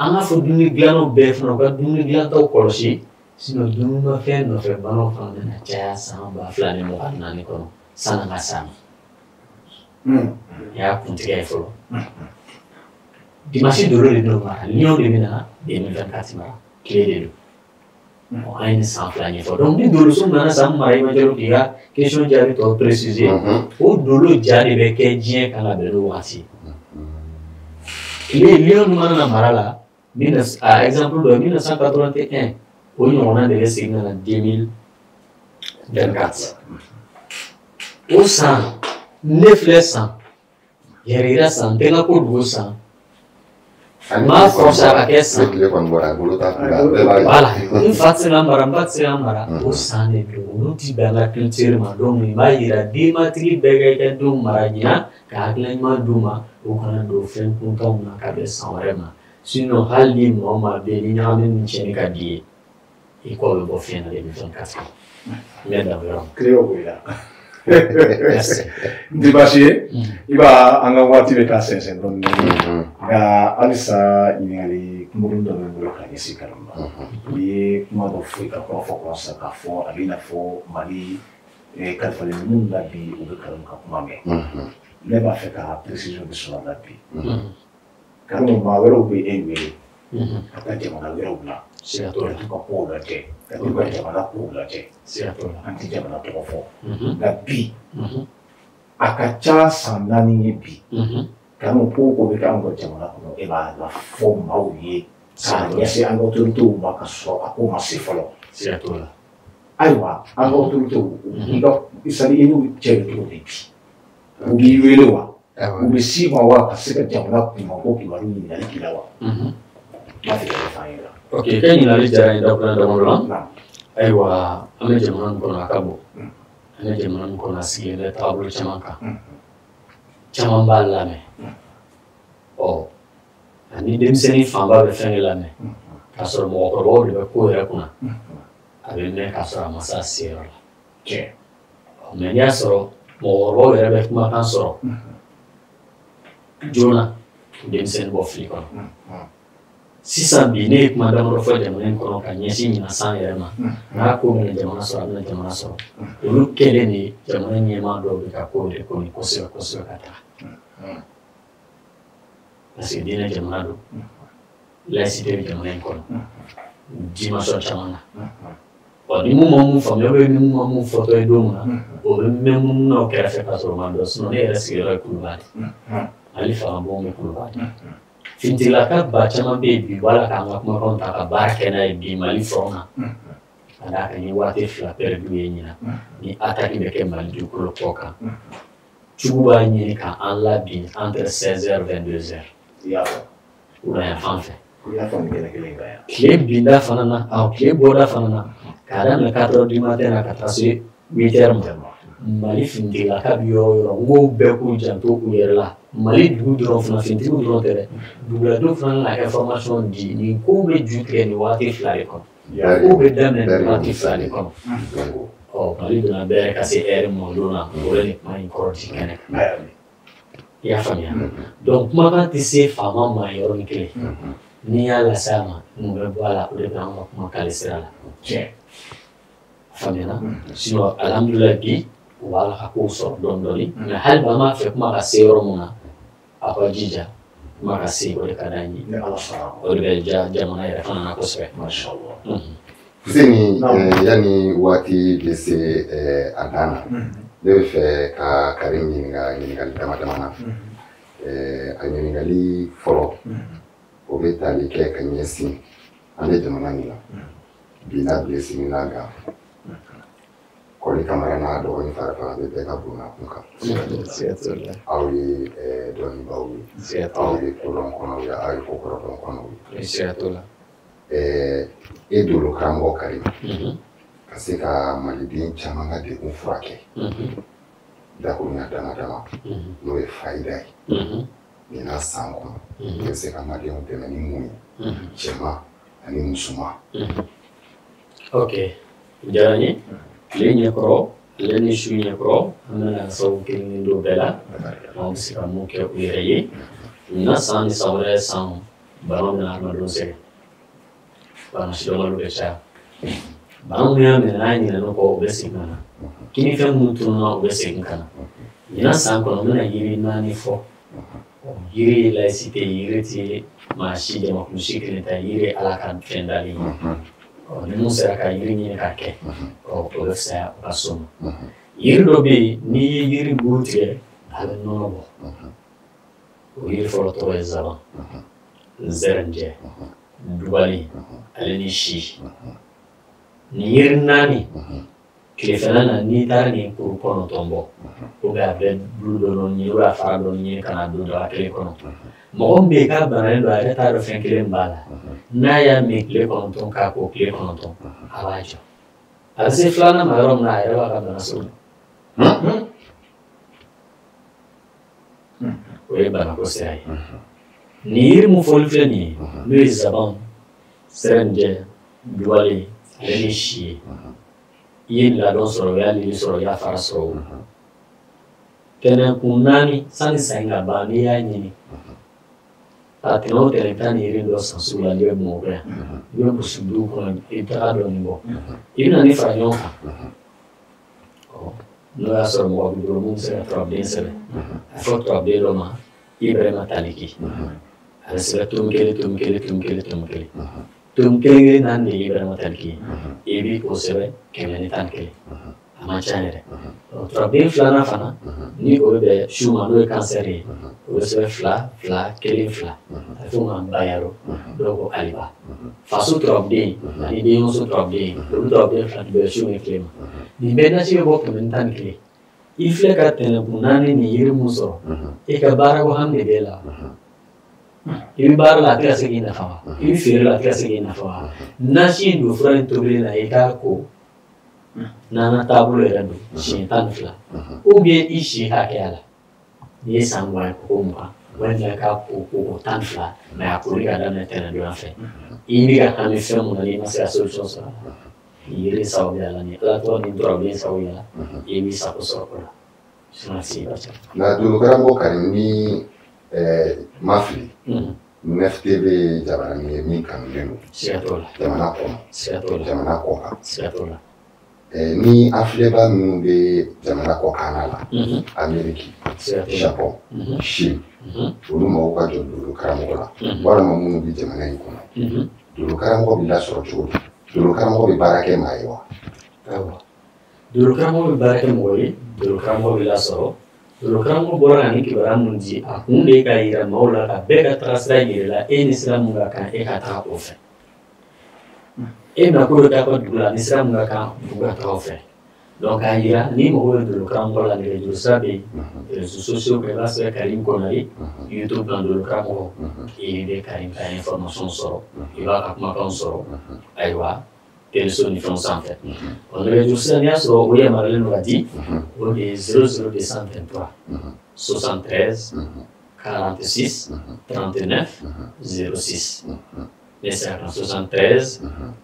An k'a fɔ dumuni dilannaw bɛɛ fana u ka dumuni dilantaw kɔlɔsi, sinon dumunimafɛn nɔfɛ banaw fana bɛna caya san 2024 kɔnɔ sanni an ka s'a ma. Nin y'a kuntigɛ ye fɔlɔ. Dimanche dolo de bɛna mara, lion de bɛna 2024 mara, tile de don. Bon, an ye nin san fila ɲɛfɔ. Donc ni doloso nana san mara, i ma jalo k'i ka question jaabi tɔ préciser, o dolo ja de bɛ kɛ diɲɛ kan ka bɛn n'o waati ye. Tile lion dun mana na mara la, a exemple dɔ ye 1981, o ɲɔgɔnna de bɛ segin ka na 2024. O san ne filɛ san yɛrɛ yira san, n tɛ n ka ko dogo san, n b'a forcer a ka kɛ san. Tile kɔni bɔra a bolo t'a kun na, bɛɛ b'a ye. Voilà, n fa tɛ se ka mara, n ba tɛ se ka mara, o san de don, olu ti bɛn an ka culture ma. Donc nin b'a yira denbatigi bɛɛ ka i ka denw mara ɲina, ka hakilina ɲuman d'u ma, u kana don fɛn kuntanw na ka bɛn san wɛrɛ ma. Sinon hali ni maa o maa bɛ yen ni ɲagamini ni tiɲɛni ka di ye, i kɔ bɛ bɔ fiɲɛ na 2024 kɔnɔ. N bɛ dan o yɔrɔ ma. Tile o la. Merci. N tɛ baasi ye. I b'a an ka waati bɛ ka sɛnsɛn dɔɔnin dɔɔnin. Nka halisa ɲininkali kunkurunin dɔ bɛ n bolo ka ɲɛsin Karimu ma. I ye kuma dɔ fɔ i ka kɔrɔfɔ kɔnɔ sisan k'a fɔ a bɛ i n'a fɔ Mali kalifalen bɛ minnu na bi, u bɛ Karimu ka kuma mɛn. Ne b'a fɛ ka précision de sɔrɔ a la bi. Karimu, maa wɛrɛw bɛ e wele ka taa jamana wɛrɛw la. Siga t'o la. Ka t'u ka kow lajɛ, ka t'u ka jamana kow lajɛ. Siga t'o la. An tɛ jamana tɔgɔ fɔ. Nka bi, a ka ca san 4 ye bi. Karimu, ko o ko bɛ kɛ anw ka jamana kɔnɔ, e b'a lafɔ maaw ye k'a ɲɛsin an ka autorités ma ka sɔrɔ a ko ma se fɔlɔ. Siga t'o la. Ayiwa, an ka autorités, i ka c'est-à-dire i n'u cɛ bɛ cogo di bi? U b'i wele wa? U bɛ s'i ma wa ka se ka jamana kunkanko kibaru ɲininkali k'i la wa? N b'a fɛ ka ɲɛfɔ an ɲɛna. Ok, i ka ɲininkali diyara n ye dakuruɲɛ damadɔ la. Ayiwa, an bɛ jamana min kɔnɔ, a ka bon. An bɛ jamana min kɔnɔ, a sigilen bɛ taabolo caman kan. Caman b'a lamɛn. Ɔ, ani denmisɛnnin fanba bɛ fɛn de lamɛn. K'a sɔrɔ mɔgɔkɔrɔbaw de bɛ ko yɛrɛ kunna. A bɛ mɛn k'a sɔrɔ a ma s'a seyɔrɔ la. Ɔ, mais n'i y'a sɔrɔ mɔgɔkɔrɔbaw yɛrɛ bɛ kumakan sɔrɔ joona, denmisɛnnin bɔ fili kɔnɔ. Sisan bi ne ye kuma damadɔ fɔ jamana in kɔnɔ ka ɲɛsin ɲinan san yɛrɛ ma, n'a ko bɛna jamana sɔrɔ, a bɛna jamana sɔrɔ. Olu kɛlen de jamana ɲɛmaa dɔw bɛ ka kow de kɔni kosɛbɛ kosɛbɛ ka taga. Parce que diinɛ jamana don, laïcité bɛ jamana in kɔnɔ dimension caman na. Ɔ ni mun ma mun faamuya, ou ni mun ma mun fɔtɔ ye don min na, o bɛ mɛn munnu na o kɛrɛfɛ k'a sɔrɔ o ma dɔn. Sinon ne yɛrɛ sigiyɔrɔ ye Kuluba de ye. Mali fangabon bɛ Kuluba de. Finitigilaka ba caman bɛ yen bi, u b'a la k'an ka kumakanw ta ka baara kɛ n'a ye bi Mali front na. Ka d'a kan n ye waati 2 perdu ye ɲinan ni attaque bɛ kɛ Mali dugukolo kɔ kan. Jugu b'a ɲini k'an labin entre 16h 22h. Wula yan fan fɛ. I y'a fɔ nin kɛnɛ kelen kan yan. Tile binda fana na, awɔ, tile bɔda fana na, k'a daminɛ 4h du matin na ka taa se 8h ma. Mali finitigilaka bɛ yɔrɔ o yɔrɔ, n k'o bɛɛ k'u janto u yɛrɛ la. Mali dugu dɔrɔn fana, finitigiw dɔrɔn tɛ dɛ, duguladenw fana na information di, nin kow bɛ ju tigɛ nin waati 2 de kɔnɔ. Kow bɛ daminɛ nin waati 2 de kɔnɔ. Ɔ, Mali donna bɛɛ ka se heure ma o don na, o bɛ nin kuma in kɔrɔ di kɛnɛ kan. I y'a faamuya? Donc kumakan tɛ se faama ma yɔrɔnin kelen. N'i y'a lase a ma mun bɛ bɔ a la o de bɛ an ka kuma k'ale sira la. Faamuyana? Sinon alhamdulilayi bi u b'a la ka kow sɔrɔ dɔɔni dɔɔni mais hali bi an b'a fɛ kuma ka se yɔrɔ mun na aw ka jija kuma ka se o de ka d'an ye. O de bɛ ja jamana yɛrɛ fana na kosɛbɛ. Fuseni, yanni waati bɛ se a dan na, ne bɛ fɛ ka Karim ɲininka ɲininkali dama dama na. A ɲininkali fɔlɔ o bɛ tali kɛ ka ɲɛsin an bɛ jamana min na bi n'a bilen sini n'a gan. Kɔli Kamara n'a dɔgɔnin Farafa bɛ bɛɛ ka bon a kun kan. Aw ye dɔnnibaaw ye, aw ye kodɔn kɔnɔw ye, aw ye kokɔrɔdɔn kɔnɔw ye. E dolo karamɔgɔ Karim ka se ka maliden caman ka degun furakɛ dakuruɲa dama dama n'o ye fayida ye nin n'a san kɔnɔ i bɛ se ka malidenw dɛmɛ ni mun ye cɛman ani musoman. Ok, o diyara n ye. Tile ɲɛkɔrɔ ale ni su ɲɛkɔrɔ an bɛna sababu kelen don bɛɛ la maaw bɛ se ka mun kɛ u yɛrɛ ye. Ɲinan san ni san wɛrɛ san bana bɛna hadamadenw sɛgɛn. Bana sidɔnbaliw bɛ caya. Bana minnu y'a minɛ n'a ɲinɛn'o kɔ u bɛ segin ka na. Kininfɛn minnu tununna u bɛ segin ka na. Ɲinan san kɔnɔ n bɛna yiri 4 fɔ. Yiri ye laïcité ye, yiri tɛ maa si jamakulu si kelen ta ye, yiri ye Ala ka fɛn dalen ye. Ni mun sera ka yiri ɲini k'a kɛ, o bɛ fisaya o ka so ma. Yiri dɔ bɛ yen n'i ye yiri bulu tigɛ a bɛ nɔnɔ bɔ. O yiri fɔlɔ tɔgɔ ye zaban, zɛrɛnjɛ, dubalen ale ni si. Nin yiri 4 tilefɛla na n'i taara nin kuru 9 bɔ ou bien a bɛ bulu dɔ ɲini ou bien a fara dɔ ɲini ka na don daga kelen kɔnɔ. Mɔgɔ min bɛ yen k'a bananen don a yɛrɛ t'a dɔn fɛn kelen b'a la. N'a y'a min tile 9 k'a ko tile 9 a b'a jɔ. A bɛ se filanan ma yɔrɔ min na a yɛrɛ b'a ka bana sɔrɔ. O ye banako sira ye. Nin yiri mun fɔli filɛ nin ye n'o ye zaban, sɛrɛnjɛ, dubalen ale ni si ye. I ye ladɔn sɔrɔ, i y'a lili sɔrɔ, i y'a fara sɔrɔ o. Tɛnɛnkun 4 sanni san ka ban n'i y'a ɲini. A tɛnɛ o tɛnɛ i bɛ taa nin yiri dɔ san sugu la n'i bɛ Bamakɔ yan. I bɛ burusi dugu kɔnɔ i bɛ taga dɔɔnin bɔ. I bɛ na ni fara ɲɔgɔn kan. N'o y'a sɔrɔ mɔgɔ b'i bolo mun bɛ se ka turabilen sɛbɛn. A fɔ turabilen dɔ ma Ibrahima Taliki. A bɛ sɛbɛn tomi kelen tomi kelen tomi kelen tomi kelen. Tomi kelen kelen 4 de ye Ibrahima Taliki ye. I b'i o sɛbɛn 111. A man ca yɛrɛ. Turabilen filanan fana ni o bɛ bɛn su ma n'o ye kansɛri ye. O bɛ sɛbɛn 2 2 1 2. A bɛ f'o ma Bayaro. Dɔw ko Aliba. Faso turabilen ani denmuso turabilen olu turabilen fila tɛ bɛn su ni tile ma. Nin bɛɛ nasi bɛ bɔ 111. I filɛ ka tɛnɛkun 4 nin yiri mun sɔrɔ e ka baarako hami de b'e la. I bɛ baara la a tɛ ka se k'i nafa wa? I bɛ feere la a tɛ ka se k'i nafa wa? Nasi in don fura in tobilen na i k'a ko n'an ka taabolo yɛrɛ don siɲɛ 12 ou bien i si hakɛya la n'i ye san 20 ye ko 20 walima i k'a ko 12 mais a koli ka daminɛ tɛnɛndonya fɛ. I bɛ ka hami fɛn mun na n'i ma se ka solution sɔrɔ a la nin yiri sababuya la ni Ala tɔgɔ ni turabilen sababuya la i b'i sago sɔrɔ o la. Sinon si ba ca. Nka dolo karamɔgɔ Karim ni ma fili 9TV ye jabaranin ye min kanulen don. Siga t'o la. Jamana kɔnɔ. Siga t'o la. Jamana kɔ kan. Siga t'o la. Ni an filɛbaa minnu bɛ jamana kɔkanna la, Amérique, Japon, Chine, olu mago ka jɔ dolo karamɔgɔ la, walima minnu bɛ jamana in kɔnɔ. Dolo karamɔgɔ bɛ lasɔrɔ cogo di? Dolo karamɔgɔ bɛ baara kɛ maa ye wa? Awɔ. Dolo karamɔgɔ bɛ baara kɛ mɔgɔ ye, dolo karamɔgɔ bɛ lasɔrɔ. Dolo karamɔgɔ bɔra ka nin kibaruya mun di, a kun de ye ka yira maaw la ka bɛɛ ka taga sira yira la, e ni sira mun ka kan e ka taga o fɛ. E bɛna ko dɔ k'a ka dugu la ni sira mun ka kan dugu ka taga o fɛ. Donc k'a yira ni mɔgɔ bɛ dolo karamɔgɔ la nɛgɛjuru sira bɛ yen, réseaux sociaux kan i b'a sɛbɛn Karim Konare, YouTube kan dolo karamɔgɔ, i bɛ Karim ka information sɔrɔ, i b'a ka kumakanw sɔrɔ, ayiwa téléso ni fɛnw sanfɛ. O nɛgɛjuru sira n'i y'a sɔrɔ o yamaruyalen don ka di, o de ye 00223 73 46 39 06. Ne sera kan 73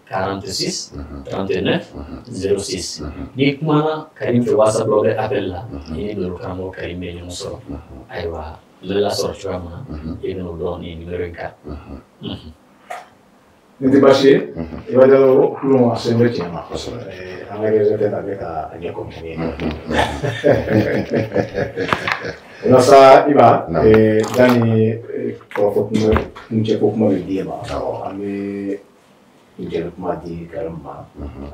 46 39 06. N'i kumana Karim fɛ WhatsApp la ou bien appel la, i ni dolo karamɔgɔ Karim bɛ ɲɔgɔn sɔrɔ. Ayiwa n bɛ lasɔrɔ cogoya min na, i bɛn'o dɔn nin numéro in kan. Nin tɛ baasi ye. I b'a dɔn kulon a sen bɛ tiɲɛ ma. An ka réalisateur a bɛ ka a ɲɛ kɔmi ye. O la sa Iba, yanni kɔrɔfɔ kuncɛ ko kuma bɛ di e ma, an bɛ kuncɛli kuma di Karim ma.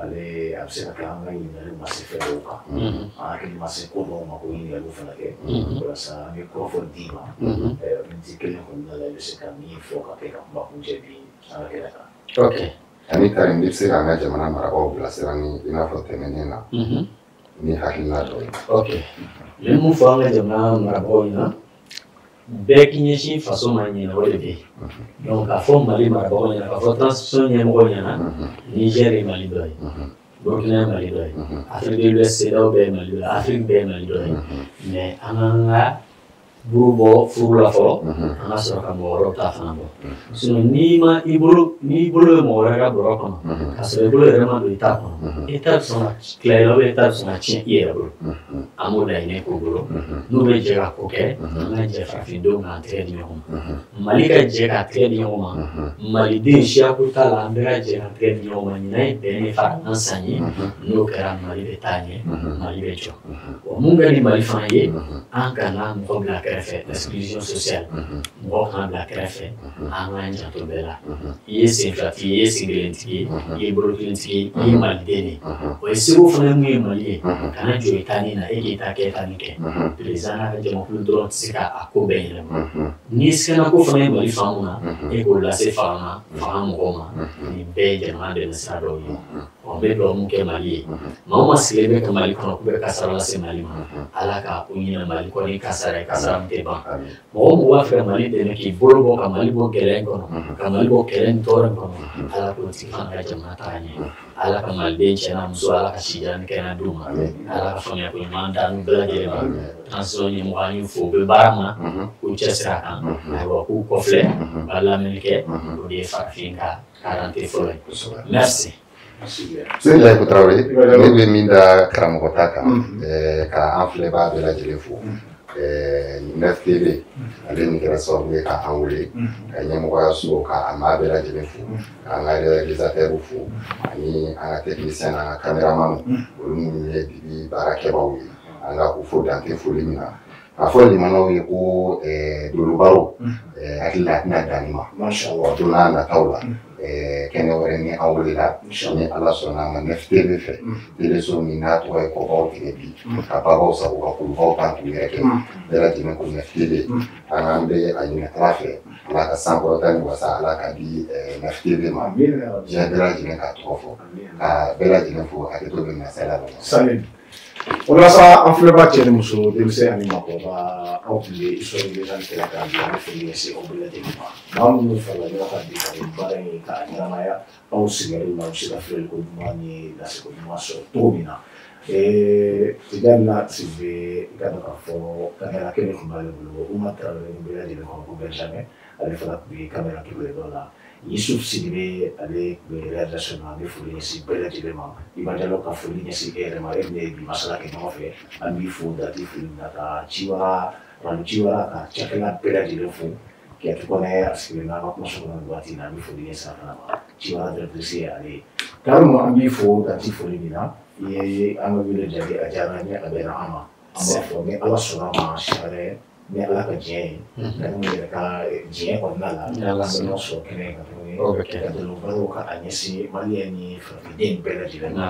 Ale a bɛ se ka kɛ an ka ɲininkali ma se fɛn dɔw kan. An hakili ma se ko dɔw ma k'o ɲininkaliw fana kɛ. Walasa an bɛ kɔrɔfɔ d'i ma. Miniti kelen kɔnɔna la i bɛ se ka min fɔ ka kɛ ka kuma kuncɛ bi an ka kɛnɛ kan. Ok. Ani Karim, i bɛ se k'an ka jamana marabaaw bilasira ni i n'a fɔ tɛmɛnen na ni hakilina dɔ ye. Ok. N bɛ mun fɔ an ka jamana marabagaw ɲɛna, bɛɛ k'i ɲɛsin faso ma ɲinɛ o de bɛ yen. Donc k'a fɔ Mali marabagaw ɲɛna, k'a fɔ transition ɲɛmɔgɔw ɲɛna, Niger ye Mali dɔ ye, Burkina ye Mali dɔ ye, Afrique de l'Ouest CEDEAO bɛɛ ye Mali dɔ ye, Afrique bɛɛ ye Mali dɔ ye. Mais an k'an ka buru bɔ furu la fɔlɔ, an ka sɔrɔ ka mɔgɔ wɛrɛw ta fana bɔ. Sinon n'i ma i bolo, n'i bolo bɛ mɔgɔ wɛrɛ ka bɔrɔ kɔnɔ, k'a sɔrɔ i bolo yɛrɛ ma don i ta kɔnɔ, i ta bɛ sɔn ka tila i la, i ta bɛ sɔn ka tiɲɛ i yɛrɛ bolo. An b'o laɲini k'u bolo. N'u bɛ jɛ ka ko kɛ, an ka jɛ farafindenw k'an tɛgɛ di ɲɔgɔn ma. Mali ka jɛ k'a tɛgɛ di ɲɔgɔn ma. Maliden siyako t'a la, an bɛɛ ka jɛ k'an tɛgɛ di ɲɔgɔn ma. Ɲinan ye bɛn ni farakan san ye, n'o kɛra Mali bɛ taa ɲɛ, Mali bɛ jɔ. Wa mun ka di Mali fana ye, an kana mɔgɔ bila kɛrɛfɛ, exclusion sociale. Mɔgɔ kana bila kɛrɛfɛ, an k'an janto bɛɛ la. I ye sen filatigi ye, i ye sen kelentigi ye, i ye bolo kelentigi ye, i ye maliden de ye. O ye seko fana ye mun ye Mali ye, kana jɔ i ta nin na, e k'i ta kɛ, e ta nin kɛ. Président n'a ka jamakulu dɔrɔn tɛ se k'a ko bɛɛ ɲɛnabɔ. N'i sɛnɛko fana ye Mali fan mun na, e k'o lase fanga mɔgɔw ma. Nin bɛɛ ye jamana dɛmɛ sira dɔw ye. N bɛ dugawu mun kɛ Mali ye, maa o maa sigilen bɛ ka Mali kɔnɔ k'u bɛ kasara lase Mali ma, Ala ka u ɲinɛ Mali kɔ ni kasara ye, kasara min tɛ ban. Mɔgɔ o mɔgɔ b'a fɛ ka Mali dɛmɛ k'i bolo bɔ ka Mali bɔ gɛlɛya in kɔnɔ, ka Mali bɔ kɛlɛ ni tɔɔrɔ in kɔnɔ, Ala k'o tigi fana ka jamana taga ɲɛ. Ala ka Maliden cɛ n'a muso, Ala ka sijan ni kɛnɛya d'u ma, Ala ka faamuyako ɲuman d'an bɛɛ lajɛlen ma. Transition ɲɛmɔgɔ an y'u fo, u bɛ baara min na, k'u cɛsiri a kan, ayiwa k'u kɔfilɛ, u ka lamɛnni kɛ, o de ye farafin ka karante fɔlɔ ye. Merci. Seyidi Tarawele, ne bɛ min da karamɔgɔ ta kan, ka an filɛbaa bɛɛ lajɛlen fo. 9 TV ale nin kɛra sababu ye k'an wele, ka ɲɛmɔgɔyaso ka maa bɛɛ lajɛlen fo, k'an ka réalisateur fo, ani an ka technicien n'an ka caméraman, olu minnu ye bibi baarakɛbaaw ye, an ka u fo dan tɛ foli min na. K'a fɔ limanaw ye ko dolobaro hakili la a tɛna dan nin ma. Don n'a nataw la, kɛnɛ wɛrɛ ni an welela, ni Ala sɔnna a ma 9 TV fɛ, teleso min n'a tɔgɔ ye kɔbaw tigɛ bi, ka babaw sago ka kulubaw tan k'u yɛrɛ kɛ, bɛɛ lajɛlen ko 9 TV. An bɛ a ɲini Ala fɛ, Ala ka sankɔrɔta ni wasa Ala ka di 9 TV ma, diɲɛ bɛɛ lajɛlen k'a tɔgɔ fɔ, ka bɛɛ lajɛlen fo, hakɛto bɛ masala la. O la sa an filɛbaa cɛ ni muso, denmisɛn ani maakɔrɔba, aw tun bɛ histoire légende kɛlɛ kan bi. An bɛ foli ɲɛsin aw bɛɛ lajɛlen ma. Maa minnu farala ɲɔgɔn kan bi ka nin baara in k'a ɲɛnamaya, aw sigiyɔrɔ la, aw bɛ se ka filɛli ko ɲuman ni laseko ɲuman sɔrɔ cogo min na. Tidiane Sidibe, i ka dɔn k'a fɔ caméra kelen tun b'ale bolo, Umar Tarawele ni bɛɛ lajɛlen kɔnɔ ko Benjamin, ale fana tun bɛ caméra kelen dɔ la. Yusuf Sidibe, ale tun bɛ réalisation na. An bɛ foli ɲɛsin bɛɛ lajɛlen ma. Iba Jalo, ka foli ɲɛsin e yɛrɛ ma, e min ye bi masala kɛ ɲɔgɔn fɛ, an b'i fo dati foli min na, ka Ciwara, radio Ciwara ka cakɛla bɛɛ lajɛlen fo. Kiyatu Kɔnɛ a sigilen bɛ an ka kumaso kɔnɔ nin waati in na, an bɛ foli ɲɛsin a fana ma. Ciwara directrice ye ale ye. Karimu, an b'i fo dati foli min na, i ye an ka wele jaabi, a diyara an ye, a bɛnna an ma. An b'a fɔ ni Ala sɔnna a ma siɲɛ wɛrɛ, ni Ala ka diɲɛ ye, ka n'u yɛrɛ ka diɲɛ kɔnɔna la, an bɛ ɲɔgɔn sɔrɔ kɛnɛ kan tuguni, ka dolobaro ka a ɲɛsin maliyɛn ni farafiden bɛɛ lajɛlen ma.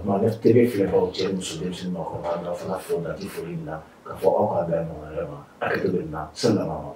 Kuma 9 TV filɛbaaw, cɛ ni muso, denmisɛnnin, maakɔrɔba, an b'aw fana fo dati foli min na, k'a fɔ aw k'a bila ɲɔgɔn wɛrɛ ma. Hakɛto bɛ nin na. Salama.